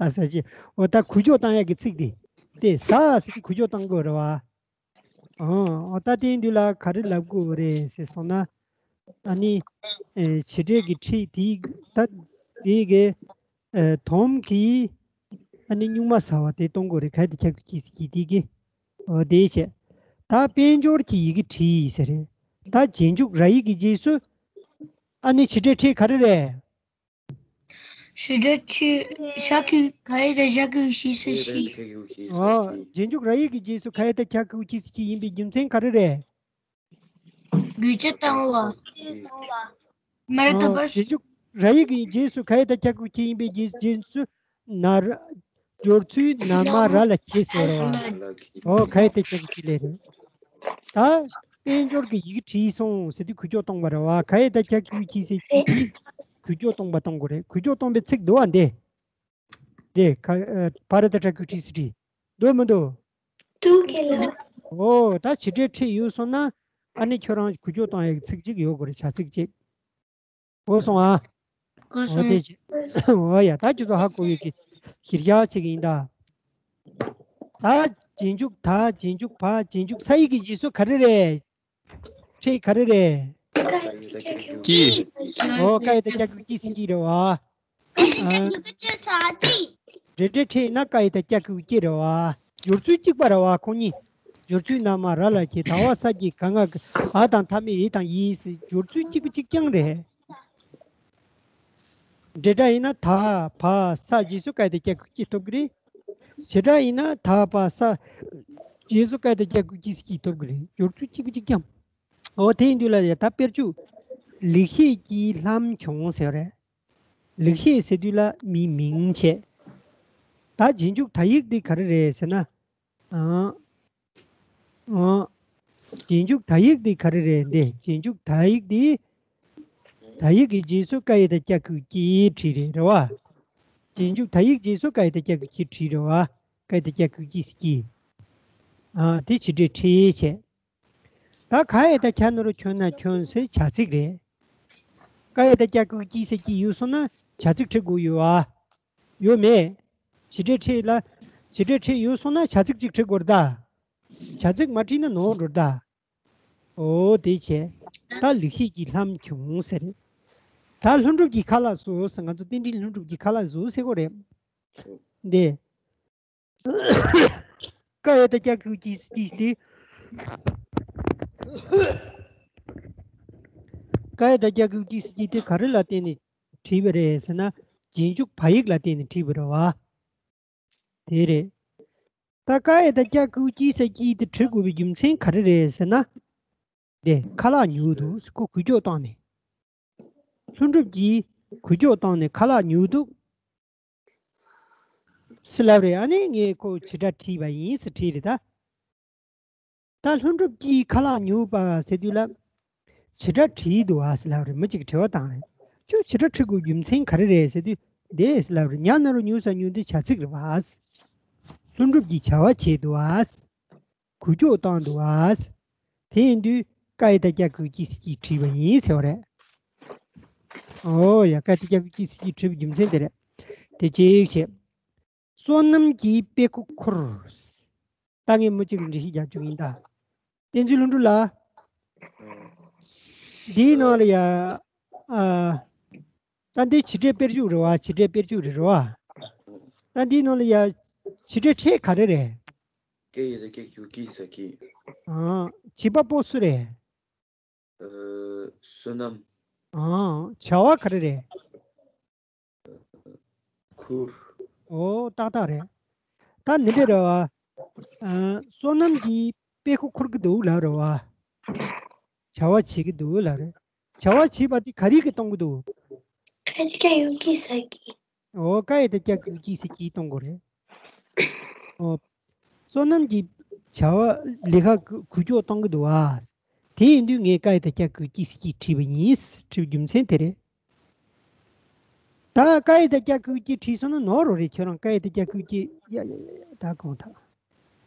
ཨ་ས་ཅི། འོ་ད་འགུལ་སྐྱོད་བཏང་ཡག་གི་ཚིག་དེ། དེ་ཟ་ཟེར་དུས་འགུལ་སྐྱོད་བཏང་དགོས་རེད་བ། ཨོ། ཨོ་ད་དེ་ཡིན་དུས་ལ་ག་རེ་ལབ་དགོས་རེད་ཟེར་སོང་ན། ཨ་ནི། ཨེ། བྱེད་སྒྲའི་གི་ཕྲད་དེ་ད་དེ་གི། ཨེ། དོམ་གྱིས་ཨ་ནི་སྨྱུག་མ་ཟ་བ་དེ་གཏོང་དགོས་རེད། ག་དེ་ཁྱབ་ཀྱི་ཅི་ཟེར་གྱི་དེ་གི། ཨོ་དེ་བྱས། ད་དཔལ་འབྱོར་གྱི་ཡི་གེ་བྲིས་ཟེར་རེད། ད་རྗེས་འཇུག་ར་ཡིག་གི་རྗེས་སུ་ཨ་ནི་བྱེད་སྒྲའི་ཕྲད་ག་རེ་རེད། བྱེད་སྒྲ་ཆོས་ཞབས་ཀྱུ་ག་ཡིག་དང་ཞབས་ཀྱུ་གི་རྗེས་སུ་ཞེས། ཨོ། རྗེས་འཇུག་ར་ཡིག་གི་རྗེས་སུ་ག་ཡིག་དང་ཀྱ་གི་གུ་ཅི་ཟེར་གྱི་ཡིན་པའི་རྒྱུ་མཚན་ག་རེ་རེད། དགོས་ཆ་བཏང་བ། མར་ཨོ། ཐོབ་པ། རྗེས་འཇུག་ར་ཡིག་གི་རྗེས་སུ་ག་ཡིག་དང་ཀྱ་གི་གུ་ཅི་ཡིན་པའི་རྗེས་རྗེས་སུ་ན་ར། སྦྱོར་ཚུལ་ན་མ་ར་ལ་ཁྱེད་ཟེར་བ། ཨོ། ག་ཡིག་དང་ཀྱ་གི་གུ་ཅི་ལས་རེད། ད་དཔལ་འབྱོར་གྱི་ཡི་གེ་བྲིས་སོང་ཟེར་དུས་གུ་ཅོག་གཏོང་བ་རེད་བ། ག་ཡིག་དང་ཀྱ་གི་གུ་ཅི་ཟེར་གྱི་གུ་ཅོག་གཏོང་བ་གཏོང་དགོས་རེད། གུ་ཅོག་གཏོང་བའི་ཚིག་འདུག་བ་འདི། འདི་ག་ཨ། བ་ར་བཏགས་བྲ་གི་གུ་བྲིས་ཟེར་བྲིས། འདུག་མི་འདུག་འདུག་གི་ལགས། ཨོ། ད་བྱེད་སྒྲའི་ཕྲད་ཡོད་སོང་ན་ཨ་ནི་ཁྱོད་རང་གུ་ཅོག་གཏོང་ཡག་ཚིག་གཅིག་ཡོད་དགོས་རེད། བྱ་ཚིག་གཅིག་གོ་སོང་ཨ། གོ་སོང་། ཨོ་དེ་བྱས། ཨོ་ཡ། ད་ཁྱོད་ཚོ་ཧ་གོ་ཡོད་ཀྱི་གཞིར་བཞག་བྱེད་ཀྱི་ཡིན་ད། ད་རྗེས་འཇུག་ད་རྗེས་འཇུག་བ་རྗེས་འཇུག་ས་ཡིག་གི་རྗེས་སུ་ག་རེ་རེད། ཕྲད་ག་རེ་རེད། ཀྱི། ཨོ། ཀ་ཡིག་དང་ཀྱ་གི་གུ་ཀྱི། ཨོ། ཀ་ཡིག་དང་ཀྱ་གི་གུ་ཀྱི་ཟེར་གྱི་རེད་བ། ཀ་ཡིག་དང་ཀྱ་གི་གུ་ཀྱི་ས་ཀྱི། འབྲེལ་སྒྲ་ཕྲད་ན་ཀ་ཡིག་དང་ཀྱ་གི་གུ་ཀྱི་རེད་བ། སྦྱོར་ཚུལ་གཅིག་པ་རེད་བ་ཁོང་གཉིས། སྦྱོར་ཚུལ་ན་མ་ར་ལ་ཁྱེད་ད་བ་ས་ཀྱི་ག་ང་གི་འ་དང་མཐའ་མེད་འི་དང་ཡི་ཟེར་སྦྱོར་ཚུལ་གཅིག་པ་གཅིག་རྐྱང་རེད། འབྲེལ་སྒྲ་ཡིན་ན་ད་བ་ས་རྗེས་སུ་ཀ་ཡིག་དང་ཀྱ་གི་གུ་ཀྱི་ཐོབ་ཀྱི་རེད། བྱེད་སྒྲ་ཡིན་ན་ད་བ་ས་རྗེས་སུ་ཀ་ཡིག་དང་ཀྱ་གི་གུ་ཀྱི་ཟེར་གྱི་ཐོབ་ཀྱི་རེད། སྦྱོར་ཚུལ་གཅིག་པ་གཅིག་རྐྱང་། འོ་དེ་ཡིན་དུས་ལ་ཡ་ད་དཔེར་བརྗོད། ལེགས་བཤད་ཀྱིས་ལྷམ་གྱོན་ཟེར་བ་རེད། ལེགས་བཤད་ཟེར་དུས་ལ་མིའི་མིང་བྱས། ད་རྗེས་འཇུག་ད་ཡིག་འདི་ག་རེ་རེད་ཟེར་ན། ཨང་། ཨང་། རྗེས་འཇུག་ད་ཡིག་འདི་ག་རེ་རེད། འདི་རྗེས་འཇུག་ད་ཡིག་འདི། ད་ཡིག་གི་རྗེས་སུ་ཀ་ཡིག་དང་ཀྱ་གི་གུ་ཀྱི་བྲིས་རེད་རེད་བ། རྗེས་འཇུག་ད་ཡིག་རྗེས་སུ་ཀ་ཡིག་དང་ཀྱ་གི་གུ་ཀྱི་བྲིས་རེད་བ། ཀ་ཡིག་དང་ཀྱ་གི་གུ་ཀྱི་ཟེར་གྱི། ཨ་དེ་བྱེད་སྒྲའི་ཕྲད་བྱས། ད་ག་ཡིག་དང་ཀྱ་ན་རོ་གྱོ་ན་གྱོན་ཟེར་བྱ་ཚིག་རེད། ཀ་ཡིག་དང་ཀྱ་གི་གུ་ཀྱི་ཟེར་གྱི་ཡོད་སོང་ན་བྱ་ཚིག་བྲི་དགོས་ཡོད་ཨ། ཡོད་མེད། བྱེད་སྒྲའི་ཕྲད་ལ། བྱེད་སྒྲའི་ཕྲད་ཡོད་སོང་ན་བྱ་ཚིག་ཅིག་བྲི་དགོས་རེད་ད། བྱ་ཚིག་མ་བྲིས་ན་ནོར་འགྲོ་རེད་ད། འོ་དེ་བྱས། ད་ལེགས་བཤད་ཀྱིས་ལྷམ་གྱོན་ཟེར། ད་ལྷུན་གྲུབ་ཀྱིས་ཁ་ལག་བཟོ་ཟེར། ང་ཚོ་རྟེན་འབྲེལ་ལྷུན་གྲུབ་ཀྱིས་ཁ་ལག་བཟོ་ཟེར་གོ་རེད། འདི། ཀ་ཡིག་དང་ཀྱ་གི་གུ་ཀྱི་ཟེར་གྱི་དེ། ཀ་ཡིག་དང་ཀྱ་གི་གུ་ཀྱི་ཟེར་གྱི་དེ་ག་རེ་ལ་བརྟེན་ནས་བྲིས་པ་རེད་ཟེར་ན། རྗེས་འཇུག་བ་ཡིག་ལ་བརྟེན་ནས་བྲིས་པ་རེད་བ། དེ་རེད། ད་ཀ་ཡིག་དང་ཀྱ་གི་གུ་ཀྱི་ཟེར་གྱི་དེ་བྲི་དགོས་པའི་རྒྱུ་མཚན་ག་རེ་རེད་ཟེར་ན། དེ་ཁ་ལག་ཉོས་འདུག་ཟེར་ཁོ་གུ་ཅོག་བཏང་ནས། ལྷུན་གྲུབ་ཀྱིས་གུ་ཅོག་བཏང་ནས་ཁ་ལག་ཉོས་འདུག་ཟེར་ལབ་རེད། ཨ་ནི་ངས་ཁོ་བྱེད་སྒྲ་བྲིས་པ་ཡིན་ཟེར་བྲིས་རེད་ད། ད་ལྷུན་གྲུབ་ཀྱིས་ཁ་ལག་ཉོས་པ་ཟེར་དུས་ལ། བྱེད་སྒྲ་བྲིས་འདུག་ཨ་ཟེར་ལབ་རེད། མི་གཅིག་གིས་དྲི་བ་བཏང་རེད། ཁྱོད་བྱེད་སྒྲ་བྲི་དགོས་རྒྱུ་མཚན་ག་རེ་རེད་ཟེར་དུས། འདི་ཟེར་ལབ་རེད། ཉ་ན་རོ་ཉུ་ས་ཉུ་འདི་བྱ་ཚིག་རེད་བ། ལྷུན་གྲུབ་ཀྱིས་བྱ་བ་བྱས་འདུག་ཨ། གུ་ཅོག་བཏང་འདུག་ཨ། དེ་ཡིན་དུས་ཀ་ཡིག་དང་ཀྱ་གི་གུ་ཀྱི་ཟེར་གྱིས་བྲིས་པ་ཡིན་ཟེར་བ་རེད། ཨོ་ཡ། ཀ་ཡིག་དང་ཀྱ་གི་གུ་ཀྱི་ཟེར་གྱིས་བྲིས་པའི་རྒྱུ་མཚན་དེ་རེད། དེ་གཅིག་བྱས། བསོད་ནམས་ཀྱིས་དཔེ་ཁུག་ཁུར། ད་ངས་མི་གཅིག་ལ་འགྲེལ་བཤད་རྒྱག་རྒྱུ་ཡིན་ད། བསྟན་འཛིན་ལྷུན་གྲུབ་ལགས། འདིའི་ནང་ལ་ཡ། ཨ། ད་འདི་བྱེད་སྒྲའི་དཔེར་བརྗོད་རེད་བ། བྱེད་སྒྲའི་དཔེར་བརྗོད་རེད་རེད་བ། ད་འདིའི་ནང་ལ་ཡ། བྱེད་སྒྲའི་ཕྲད་ག་རེ་རེད། ཀ་ཡིག་དང་ཀྱ་གི་གུ་ཀྱི་ཟེར་གྱི། ཨ། བྱེད་པ་པོ་སུ་རེད། ཨ། བསོད་ནམས། ཨ། བྱ་བ་ག་རེ་རེད། ཁུར། ཨོ་ཏག་ཏག་རེད། ད་འདི་འདྲ་རེད་བ། ཨ། བསོད་ནམས་ཀྱིས་དཔེ་ཁུག་ཁུར་གྱི་འདུག་ལབ་རེད་བ། བྱ་བ་བྱེད་ཀྱི་འདུག་ལབ་རེད། བྱ་བ་བྱེད་པ་དེ་ག་རེ་གིས་གཏོང་གི་འདུག་ཀ་ཡིག་དང་ཀྱ་གི་གུ་ཀྱི་ཟེར་གྱིས། ཨོ་ཀ་ཡིག་དང་ཀྱ་གི་གུ་ཀྱི་ཟེར་གྱིས་གཏོང་དགོས་རེད། ཨོ། བསོད་ནམས་ཀྱིས་བྱ་བ་ལས་ཀ་གུ་ཅོག་གཏོང་གི་འདུག་བ། དེ་ཡིན་དུས་ངས་ཀ་ཡིག་དང་ཀྱ་གི་གུ་ཀྱི་ཟེར་གྱིས་བྲིས་པ་ཡིན། བྲིས་པའི་རྒྱུ་མཚན་དེ་རེད། ད་ཀ་ཡིག་དང་ཀྱ་གི་གུ་ཀྱི་བྲིས་སོང་ན་ནོར་རོ་རེད། ཁྱོད་རང་ཀ་ཡིག་དང་ཀྱ་གི་གུ་ཀྱི་ཡ་ཡ་ཡ་ཡ་ད་གོང་ཐག་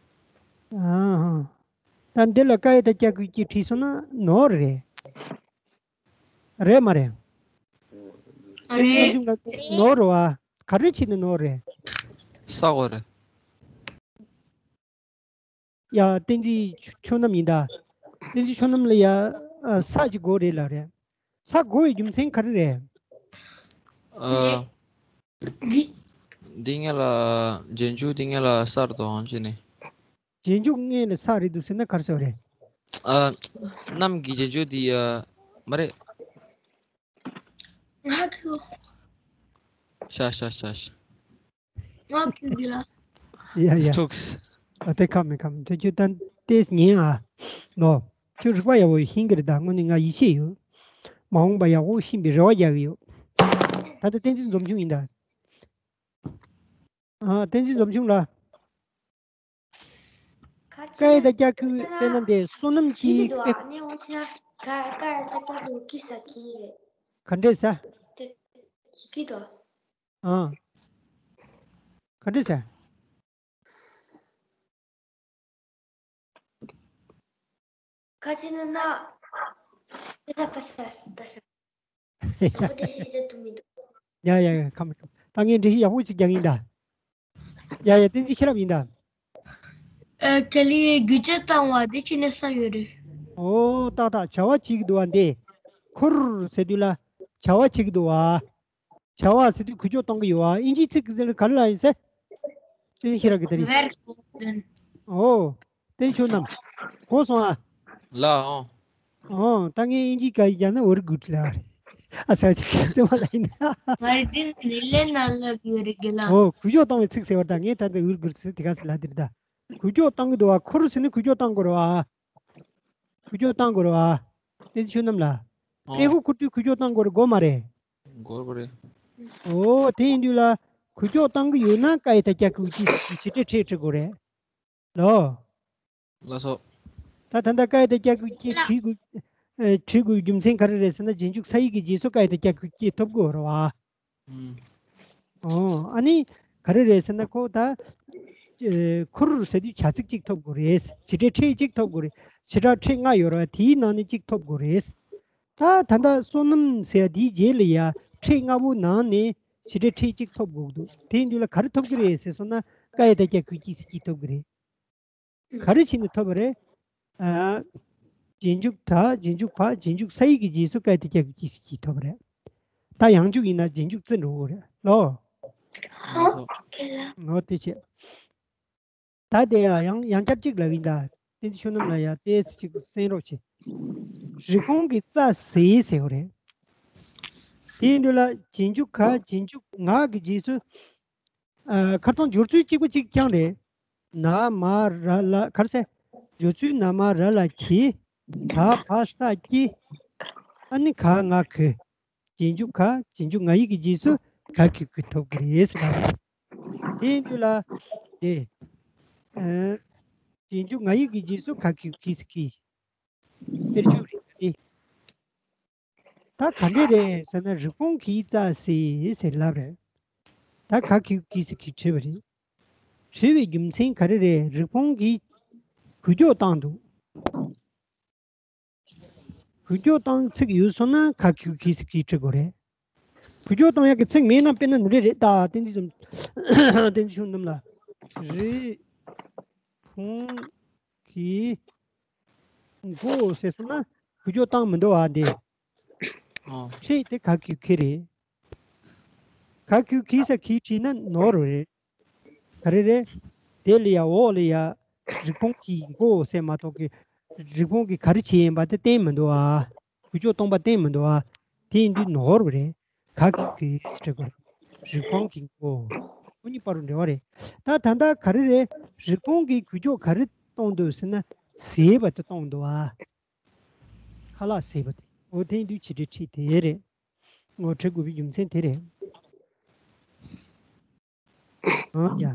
ཨ་ཧ། ད་འདི་ལ་ཀ་ཡིག་དང་ཀྱ་གི་གུ་ཀྱི་བྲིས་སོང་ན་ནོར་རེད། རེད་མ་རེད། རེད། ནོར་རེད་བ། ག་རེ་བྱས་ནས་ནོར་རེད། ས་འོག་རེད། ཡ། བསྟན་འཛིན་ཆོས་རྣམ་ཡིན་ད། བསྟན་འཛིན་ཆོས་རྣམ་ལ་ཡ། ཨ། ས་ཅིག་དགོས་རེད་ལབ་རེད། ས་དགོས་པའི་རྒྱུ་མཚན་ག་རེ་རེད། ཨ། འདི་ངེད་ལ་རྗེས་འཇུག་འདི་ངེད་ལ་ས་རེད་དོ་ཅི་ནས། རྗེས་འཇུག་ངེད་ལ་ས་རེད་འདུག་ཟེར་ན་ག་རེ་ཟེར་བ་རེད། ཨ། རྣམས་ཀྱི་རྗེས་འཇུག་འདི་ཡ། མ་རེད། ང་ཁུ། ཤ་ཤ་ཤ་ཤ། ང་ཁྱོད་ཀྱི་ལ། ཡ་ཡ། ཐུགས། ཨ་དེ་ཁ་མི་ཁ་མི་དེ་ཁྱོད་ད་ལྟས་ཉན་ཨ། ལོ། ཁྱོད་རིག་པ་ཡག་པོ་ཤེས་ཀྱི་རེད་ད་དངོས་གནས་ང་ཡིད་ཆེས་ཡོད། མ་འོངས་པ་ཡག་པོ་ཤེས་པའི་རེ་བ་རྒྱག་གི་ཡོད། ད་ལྟ་བསྟན་འཛིན་འཛོམས་ཆུང་ཡིན་ད། ཨ་བསྟན་འཛིན་འཛོམས་ཆུང་ལ། ཁ་ཅིག་སྐད་དང་སྐྱ་ཁུ་དཔེར་ན་འདི་བསོད་ནམས་ཀྱི་ཁྱི་དུ་དཔེ། ཨ་ནི་འོ་ཆ་ཁ་ཁ་ཏ་ཁ་དུ་ཁི་ས་ཁི་རེད། ག་འདྲས་ས། ཁི་ཁི་དུ། ཨ། ག་འདྲས་ས། ཁ་ཅིག་ན་ན། ཏ་ཏ་ཤ་ཏ་ཤ། ཨ་ཏ་ཤ་ཏ་ཏུ་མི་འདུག་ཡ་ཡ་ཡ་ཁམས་ཁམས། ད་ངས་འགྲེལ་བཤད་ཡག་པོ་ཅིག་རྒྱག་ཡིན་ད། ཡ་ཡ་བསྟན་འཛིན་ཤེས་རབ་ཡིན་ད། ཨ་ག་ལི་རྒྱུ་ཆ་བཏང་བ་དེ་ཅི་ནས་ས་ཡོད་རེད། ཨོ་ཏག་ཏག་བྱ་བ་བྱེད་ཀྱི་འདུག་བ་འདི། ཁུར་ཟེར་དུས་ལ་བྱ་བ་བྱེད་ཀྱི་འདུག་བ། བྱ་བ་ཟེར་དུས་འགུལ་སྐྱོད་གཏོང་གི་ཡོད་བ། ཨིན་ཇིའི་ཚིག་གི་ཟེར་ག་རེ་ལ་ཡིན་ཟེར། བསྟན་འཛིན་ཤེས་རབ་ཀྱི་ད་རེད། Verb. ཨོ། བསྟན་ཆོས་རྣམས། གོ་སོང་ཨ། ལ་ཨོ། ཨོ་ད་ངས་ཨིན་ཇི་སྐད་ཡིག་རྒྱག་ན་very good ལབ་རེད། ཨ་ས་ཅིག་སེམས་མ་ལ་ཡིན་ན། Verb in Nile ན་ལ་གི་རེད་གི་ལ། ཨོ་འགུལ་སྐྱོད་གཏོང་བའི་ཚིག་ཟེར་བ་ད་ངས་ད་ལྟ་very good ཟེར་དེ་ག་ཟེར་ལབ་དེ་རེད་ད། འགུལ་སྐྱོད་གཏོང་གི་འདུག་བ། ཁུར་ཟེར་ནས་འགུལ་སྐྱོད་གཏོང་དགོས་རེད་བ། འགུལ་སྐྱོད་གཏོང་དགོས་རེད་བ། བསྟན་འཛིན་ཆོས་རྣམས་ལ། ཨེ་ཧུ་ཁུར་དུས་འགུལ་སྐྱོད་གཏོང་དགོས་རེད་དགོས་མ་རེད། དགོས་རེད། ཨོ་དེ་ཡིན་དུས་ལ་འགུལ་སྐྱོད་གཏོང་གི་ཡོད་ན་ཀ་ཡི་ད་སྐྱ་གུ་ཀྱི་བྱེད་སྒྲའི་ཕྲད་བྲི་དགོས་རེད། ལོ། ལགས་སོ། ད་ད་ལྟ་ཀ་ཡི་ད་སྐྱ་གུ་ཀྱི་བྲིས་དགོས། ཨེ་བྲིས་དགོས་རྒྱུ་མཚན་ག་རེ་རེད་ཟེར་ན་རྗེས་འཇུག་ས་ཡིག་གི་རྗེས་སུ་ཀ་ཡི་ད་སྐྱ་གུ་ཀྱི་ཐོབ་དགོས་རེད་བ། ཨོ་ཨ་ནི་ག་རེ་རེད་ཟེར་ན་ཁོ་ད་ཨེ་ཁུར་ཟེར་དུས་བྱ་ཚིག་གཅིག་ཐོབ་དགོས་རེད། བྱེད་སྒྲའི་ཕྲད་གཅིག་ཐོབ་དགོས་རེད། བྱེད་སྒྲ་ཕྲད་ལྔ་ཡོད་རེད་བ། དེའི་ནང་ནས་གཅིག་ཐོབ་དགོས་རེད། ད་ད་ལྟ་བསོད་ནམས་ཟེར་དེའི་རྗེས་ལ་ཡ་ཕྲད་ལྔ་པོ་ནང་ནས་བྱེད་སྒྲའི་ཕྲད་གཅིག་ཐོབ་དགོས་འདུག་དེ་ཡིན་དུས་ལ་ག་རེ་ཐོབ་ཀྱི་རེད་ཟེར་སོང་ན་ཀ་ཡི་ད་སྐྱ་གུ་ཀྱི་ཟེར་གཅིག་ཐོབ་ཀྱི་རེད། ག་རེ་བྱས་ནས་ཐོབ་པ་རེད། ཨ། རྗེས་འཇུག་ད་རྗེས་འཇུག་བ་རྗེས་འཇུག་ས་ཡིག་གི་རྗེས་སུ་ཀ་ཡི་ད་སྐྱ་གུ་ཀྱི་ཟེར་གཅིག་ཐོབ་པ་རེད། ད་ཡང་འཇུག་ཡིན་ན་རྗེས་འཇུག་ཙི་འགྲོ་དགོས་རེད་ལོ། ལགས་སོ། ཨོ་དེ་བྱས། ད་དེ་ཡང་ཡང་ཡང་བསྐྱར་གཅིག་ལབ་ཡིན་ད། བསྟན་འཛིན་ཆོས་རྣམས་ལ་ཡང་ཏོག་ཙམ་ཅིག་གསན་རོགས་བྱེད། རི་བོང་གི་རྩ་ཟེར་ཟེར་བ་རེད། དེ་ཡིན་དུས་ལ་རྗེས་འཇུག་ག་རྗེས་འཇུག་ང་གི་རྗེས་སུ། ཨ་ཁ་སང་སྦྱོར་ཚུལ་གཅིག་པ་གཅིག་རྐྱང་རེད། ན་མ་ར་ལ་ག་རེ་ཟེར། སྦྱོར་ཚུལ་ན་མ་ར་ལ་གི། ད་བ་ས་ཀྱི། ཨ་ནི་ག་ང་གི། རྗེས་འཇུག་ག་རྗེས་འཇུག་ང་ཡིག་གི་རྗེས་སུ་ག་གི་གུ་ཐོབ་ཀྱི་རེད་ཟེར་ལབ། དེ་ཡིན་དུས་ལ་དེ། ཨ་རྗེས་འཇུག་ང་ཡིག་གི་རྗེས་སུ་ག་གི་གུ་གི་ཟེར་གི། དཔེར་བརྗོད་རེད་དེ། ད་ག་འདྲས་རེད་ཟེར་ན་རི་བོང་གི་རྩ་ཟེར་ཟེར་ལབ་རེད། ད་ག་གི་གུ་གི་ཟེར་གི་བྲིས་པ་རེད། བྲིས་པའི་རྒྱུ་མཚན་ག་རེ་རེད། རི་བོང་གིས་འགུལ་སྐྱོད་བཏང་འདུག་འགུལ་སྐྱོད་བཏང་ཚིག་ཡོད་སོང་ན་ག་གི་གུ་གི་ཟེར་གི་བྲི་དགོས་རེད། འགུལ་སྐྱོད་བཏང་ཡག་གི་ཚིག་མེད་ན་དཔེར་ན་འདི་འདྲས་རེད་ད། བསྟན་འཛིན་བསོད་བསྟན་འཛིན་བསོད་ནམས་ལ། རི་བོང་གི་མགོ་ཟེར་སོང་ན་འགུལ་སྐྱོད་བཏང་མི་འདུག་བ་འདི། ཨོ། ཕྲད་དེ་ག་གི་གུ་གི་རེད། ག་གི་གུ་གི་ས་གི་བྲིས་ན་ནོར་རེད། ག་རེ་རེད། དེ་ལ་ཡ་འོག་ལ་ཡ་རི་བོང་གི་མགོ་ཟེར་མ་གཏོགས་གི་རི་བོང་གི་ག་རེ་བྱས་ཡིན་པ་དེ་བསྟན་མི་འདུག་ཨ། འགུལ་སྐྱོད་གཏོང་པ་བསྟན་མི་འདུག་ཨ། དེ་ཡིན་དུས་ནོར་བ་རེད། ག་གི་གུ་ཟེར་དགོས་རེད། རི་བོང་གི་མགོ། ཁོ་གཉིས་བར་དུ་འབྲེལ་བ་རེད། ད་ད་ལྟ་ག་རེ་རེད། རི་བོང་གི་འགུལ་སྐྱོད་ག་རེ་གཏོང་འདུག་ཟེར་ན་ཟེར་བ་དེ་གཏོང་འདུག་ཨ། ཁ་ལག་ཟེར་བ་དེ། འོ་དེ་ཡིན་དུས་བྱེད་སྒྲའི་ཕྲད་དེ་རེད། ངོ་སྤྲོད་དགོས་པའི་རྒྱུ་མཚན་དེ་རེད། ཨང་། ཡ།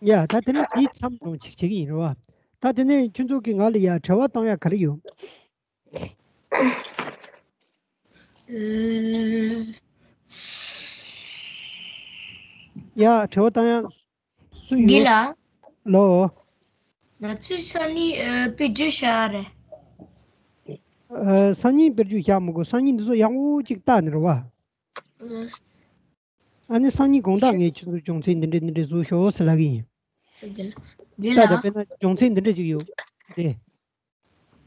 ཡ་ད་དེ་ནས་དེའི་མཚམས་ལོང་ཅིག་བྱེད་ཀྱི་ཡིན་རེད་བ། ད་དེ་ནས་ཁྱོད་ཚོ་གི་ང་ལ་ཡ་དྲི་བ་བཏང་ཡ་ག་རེ་ཡོད། ཡ་དྲི་བ་བཏང་ཡ། སུ་འདི་ཡོད། ལ། ལོ། ང་ཚོས་སང་ཉིན་ཨ་དཔེ་བརྗོད་བཞག་རེད། ཨ་སང་ཉིན་དཔེ་བརྗོད་བཞག་མི་དགོས། སང་ཉིན་འདི་ཚོ་ཡག་པོ་ཅིག་བལྟས་ནས་རེད་བ། ཨ་ཨ་ནི་སང་ཉིན་དགོང་དག་ངས་ཁྱོད་ཚོ་སྦྱོང་ཚན་འདི་འདྲས་འདི་འདྲས་བཟོ་ཤོག་ཟེར་ལབ་ཀྱི་ཡིན། ཟེར་གྱི་ལ། འདི་ལྟ་ལ། ད་དཔེར་ན་སྦྱོང་ཚན་འདི་འདྲས་ཅིག་ཡོད་དེ།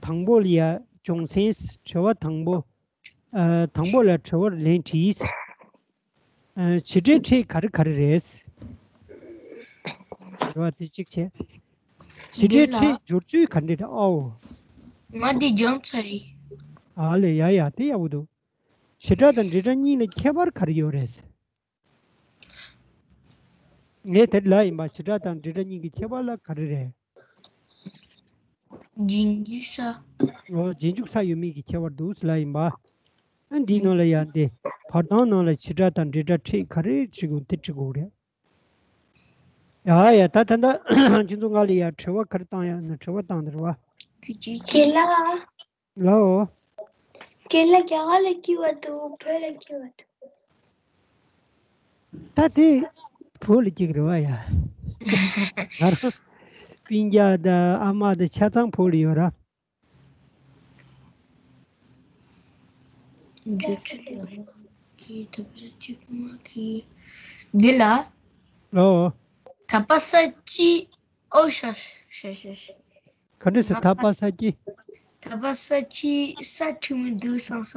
དང་པོ་ལ་ཡ་སྦྱོང་ཚན། དྲི་བ་དང་པོ། ཨ་དང་པོ་ལ་དྲི་བར་ལན་བྲིས། ཨ་བྱེད་སྒྲའི་ཕྲད་ག་རེ་ག་རེ་རེད། དྲི་བ་དེ་གཅིག་བྱས། བྱེད་སྒྲའི་འདི་ལ། ཕྲད་སྦྱོར་ཚུལ་ག་འདྲས་རེད། ཨའོ། ང་འདི་སྦྱོང་ཚར་ཡིན། ཨ་ལས། ཡ་ཡ་དེ་ཡག་པོ་འདུག་བྱེད་སྒྲ་དང་འབྲེལ་སྒྲ་གཉིས་ལ་ཁྱད་པར་ག་རེ་ཡོད་རེད། ངས་དེ་ལབ་ཡིན་པ། བྱེད་སྒྲ་དང་འབྲེལ་སྒྲ་གཉིས་ཀྱི་ཁྱད་པར་ལ་ག་རེ་རེད། རྗེས་འཇུག་ས། འོ། རྗེས་འཇུག་ས་ཡོད་མེད་ཀྱི་ཁྱད་པར་འདུག་ལབ་ཡིན་པ། ཨ། འདིའི་ནང་ལ་ཡང་འདི་བར་སྟོང་ནང་ལ་བྱེད་སྒྲ་དང་འབྲེལ་སྒྲ་ཕྲད་ག་རེ་བྲིས་དགོས་དེ་བྲིས་དགོས་རེད། ཡ་ཡ། ད་ད་ལྟ་ཁྱེད་ཚོ་ང་ལ་ཡ་དྲི་བ་ག་རེ་བཏང་ཡ་ན་དྲི་བ་བཏང་དེ་རེད་བ། རྒན་ལགས། ལའོ། རྒན་ལགས་རྒྱ་གར་ལ་སྐྱེས་པ་འདུག་བོད་ལ་སྐྱེས་པ་འདུག་ད་དེ་བོད་ལ་སྐྱེས་ཀྱི་རེད་བ་ཡ། ང་རང་སྤུན་ཀྱག་དང་ཨ་མ་དང་ཆ་ཚང་བོད་ལ་ཡོད་ར། འདི་ལ། ལའོ། ད་པ་ས་ཅི། ཨོ་ཤ་ཤ་ཤ་ཤ། ག་འདྲ་ཟེར། ད་པ་ས་ཅི། ད་པ་ས་ཅི་ས་ཁྲིམས་མི་འདུག་བསམ་ས།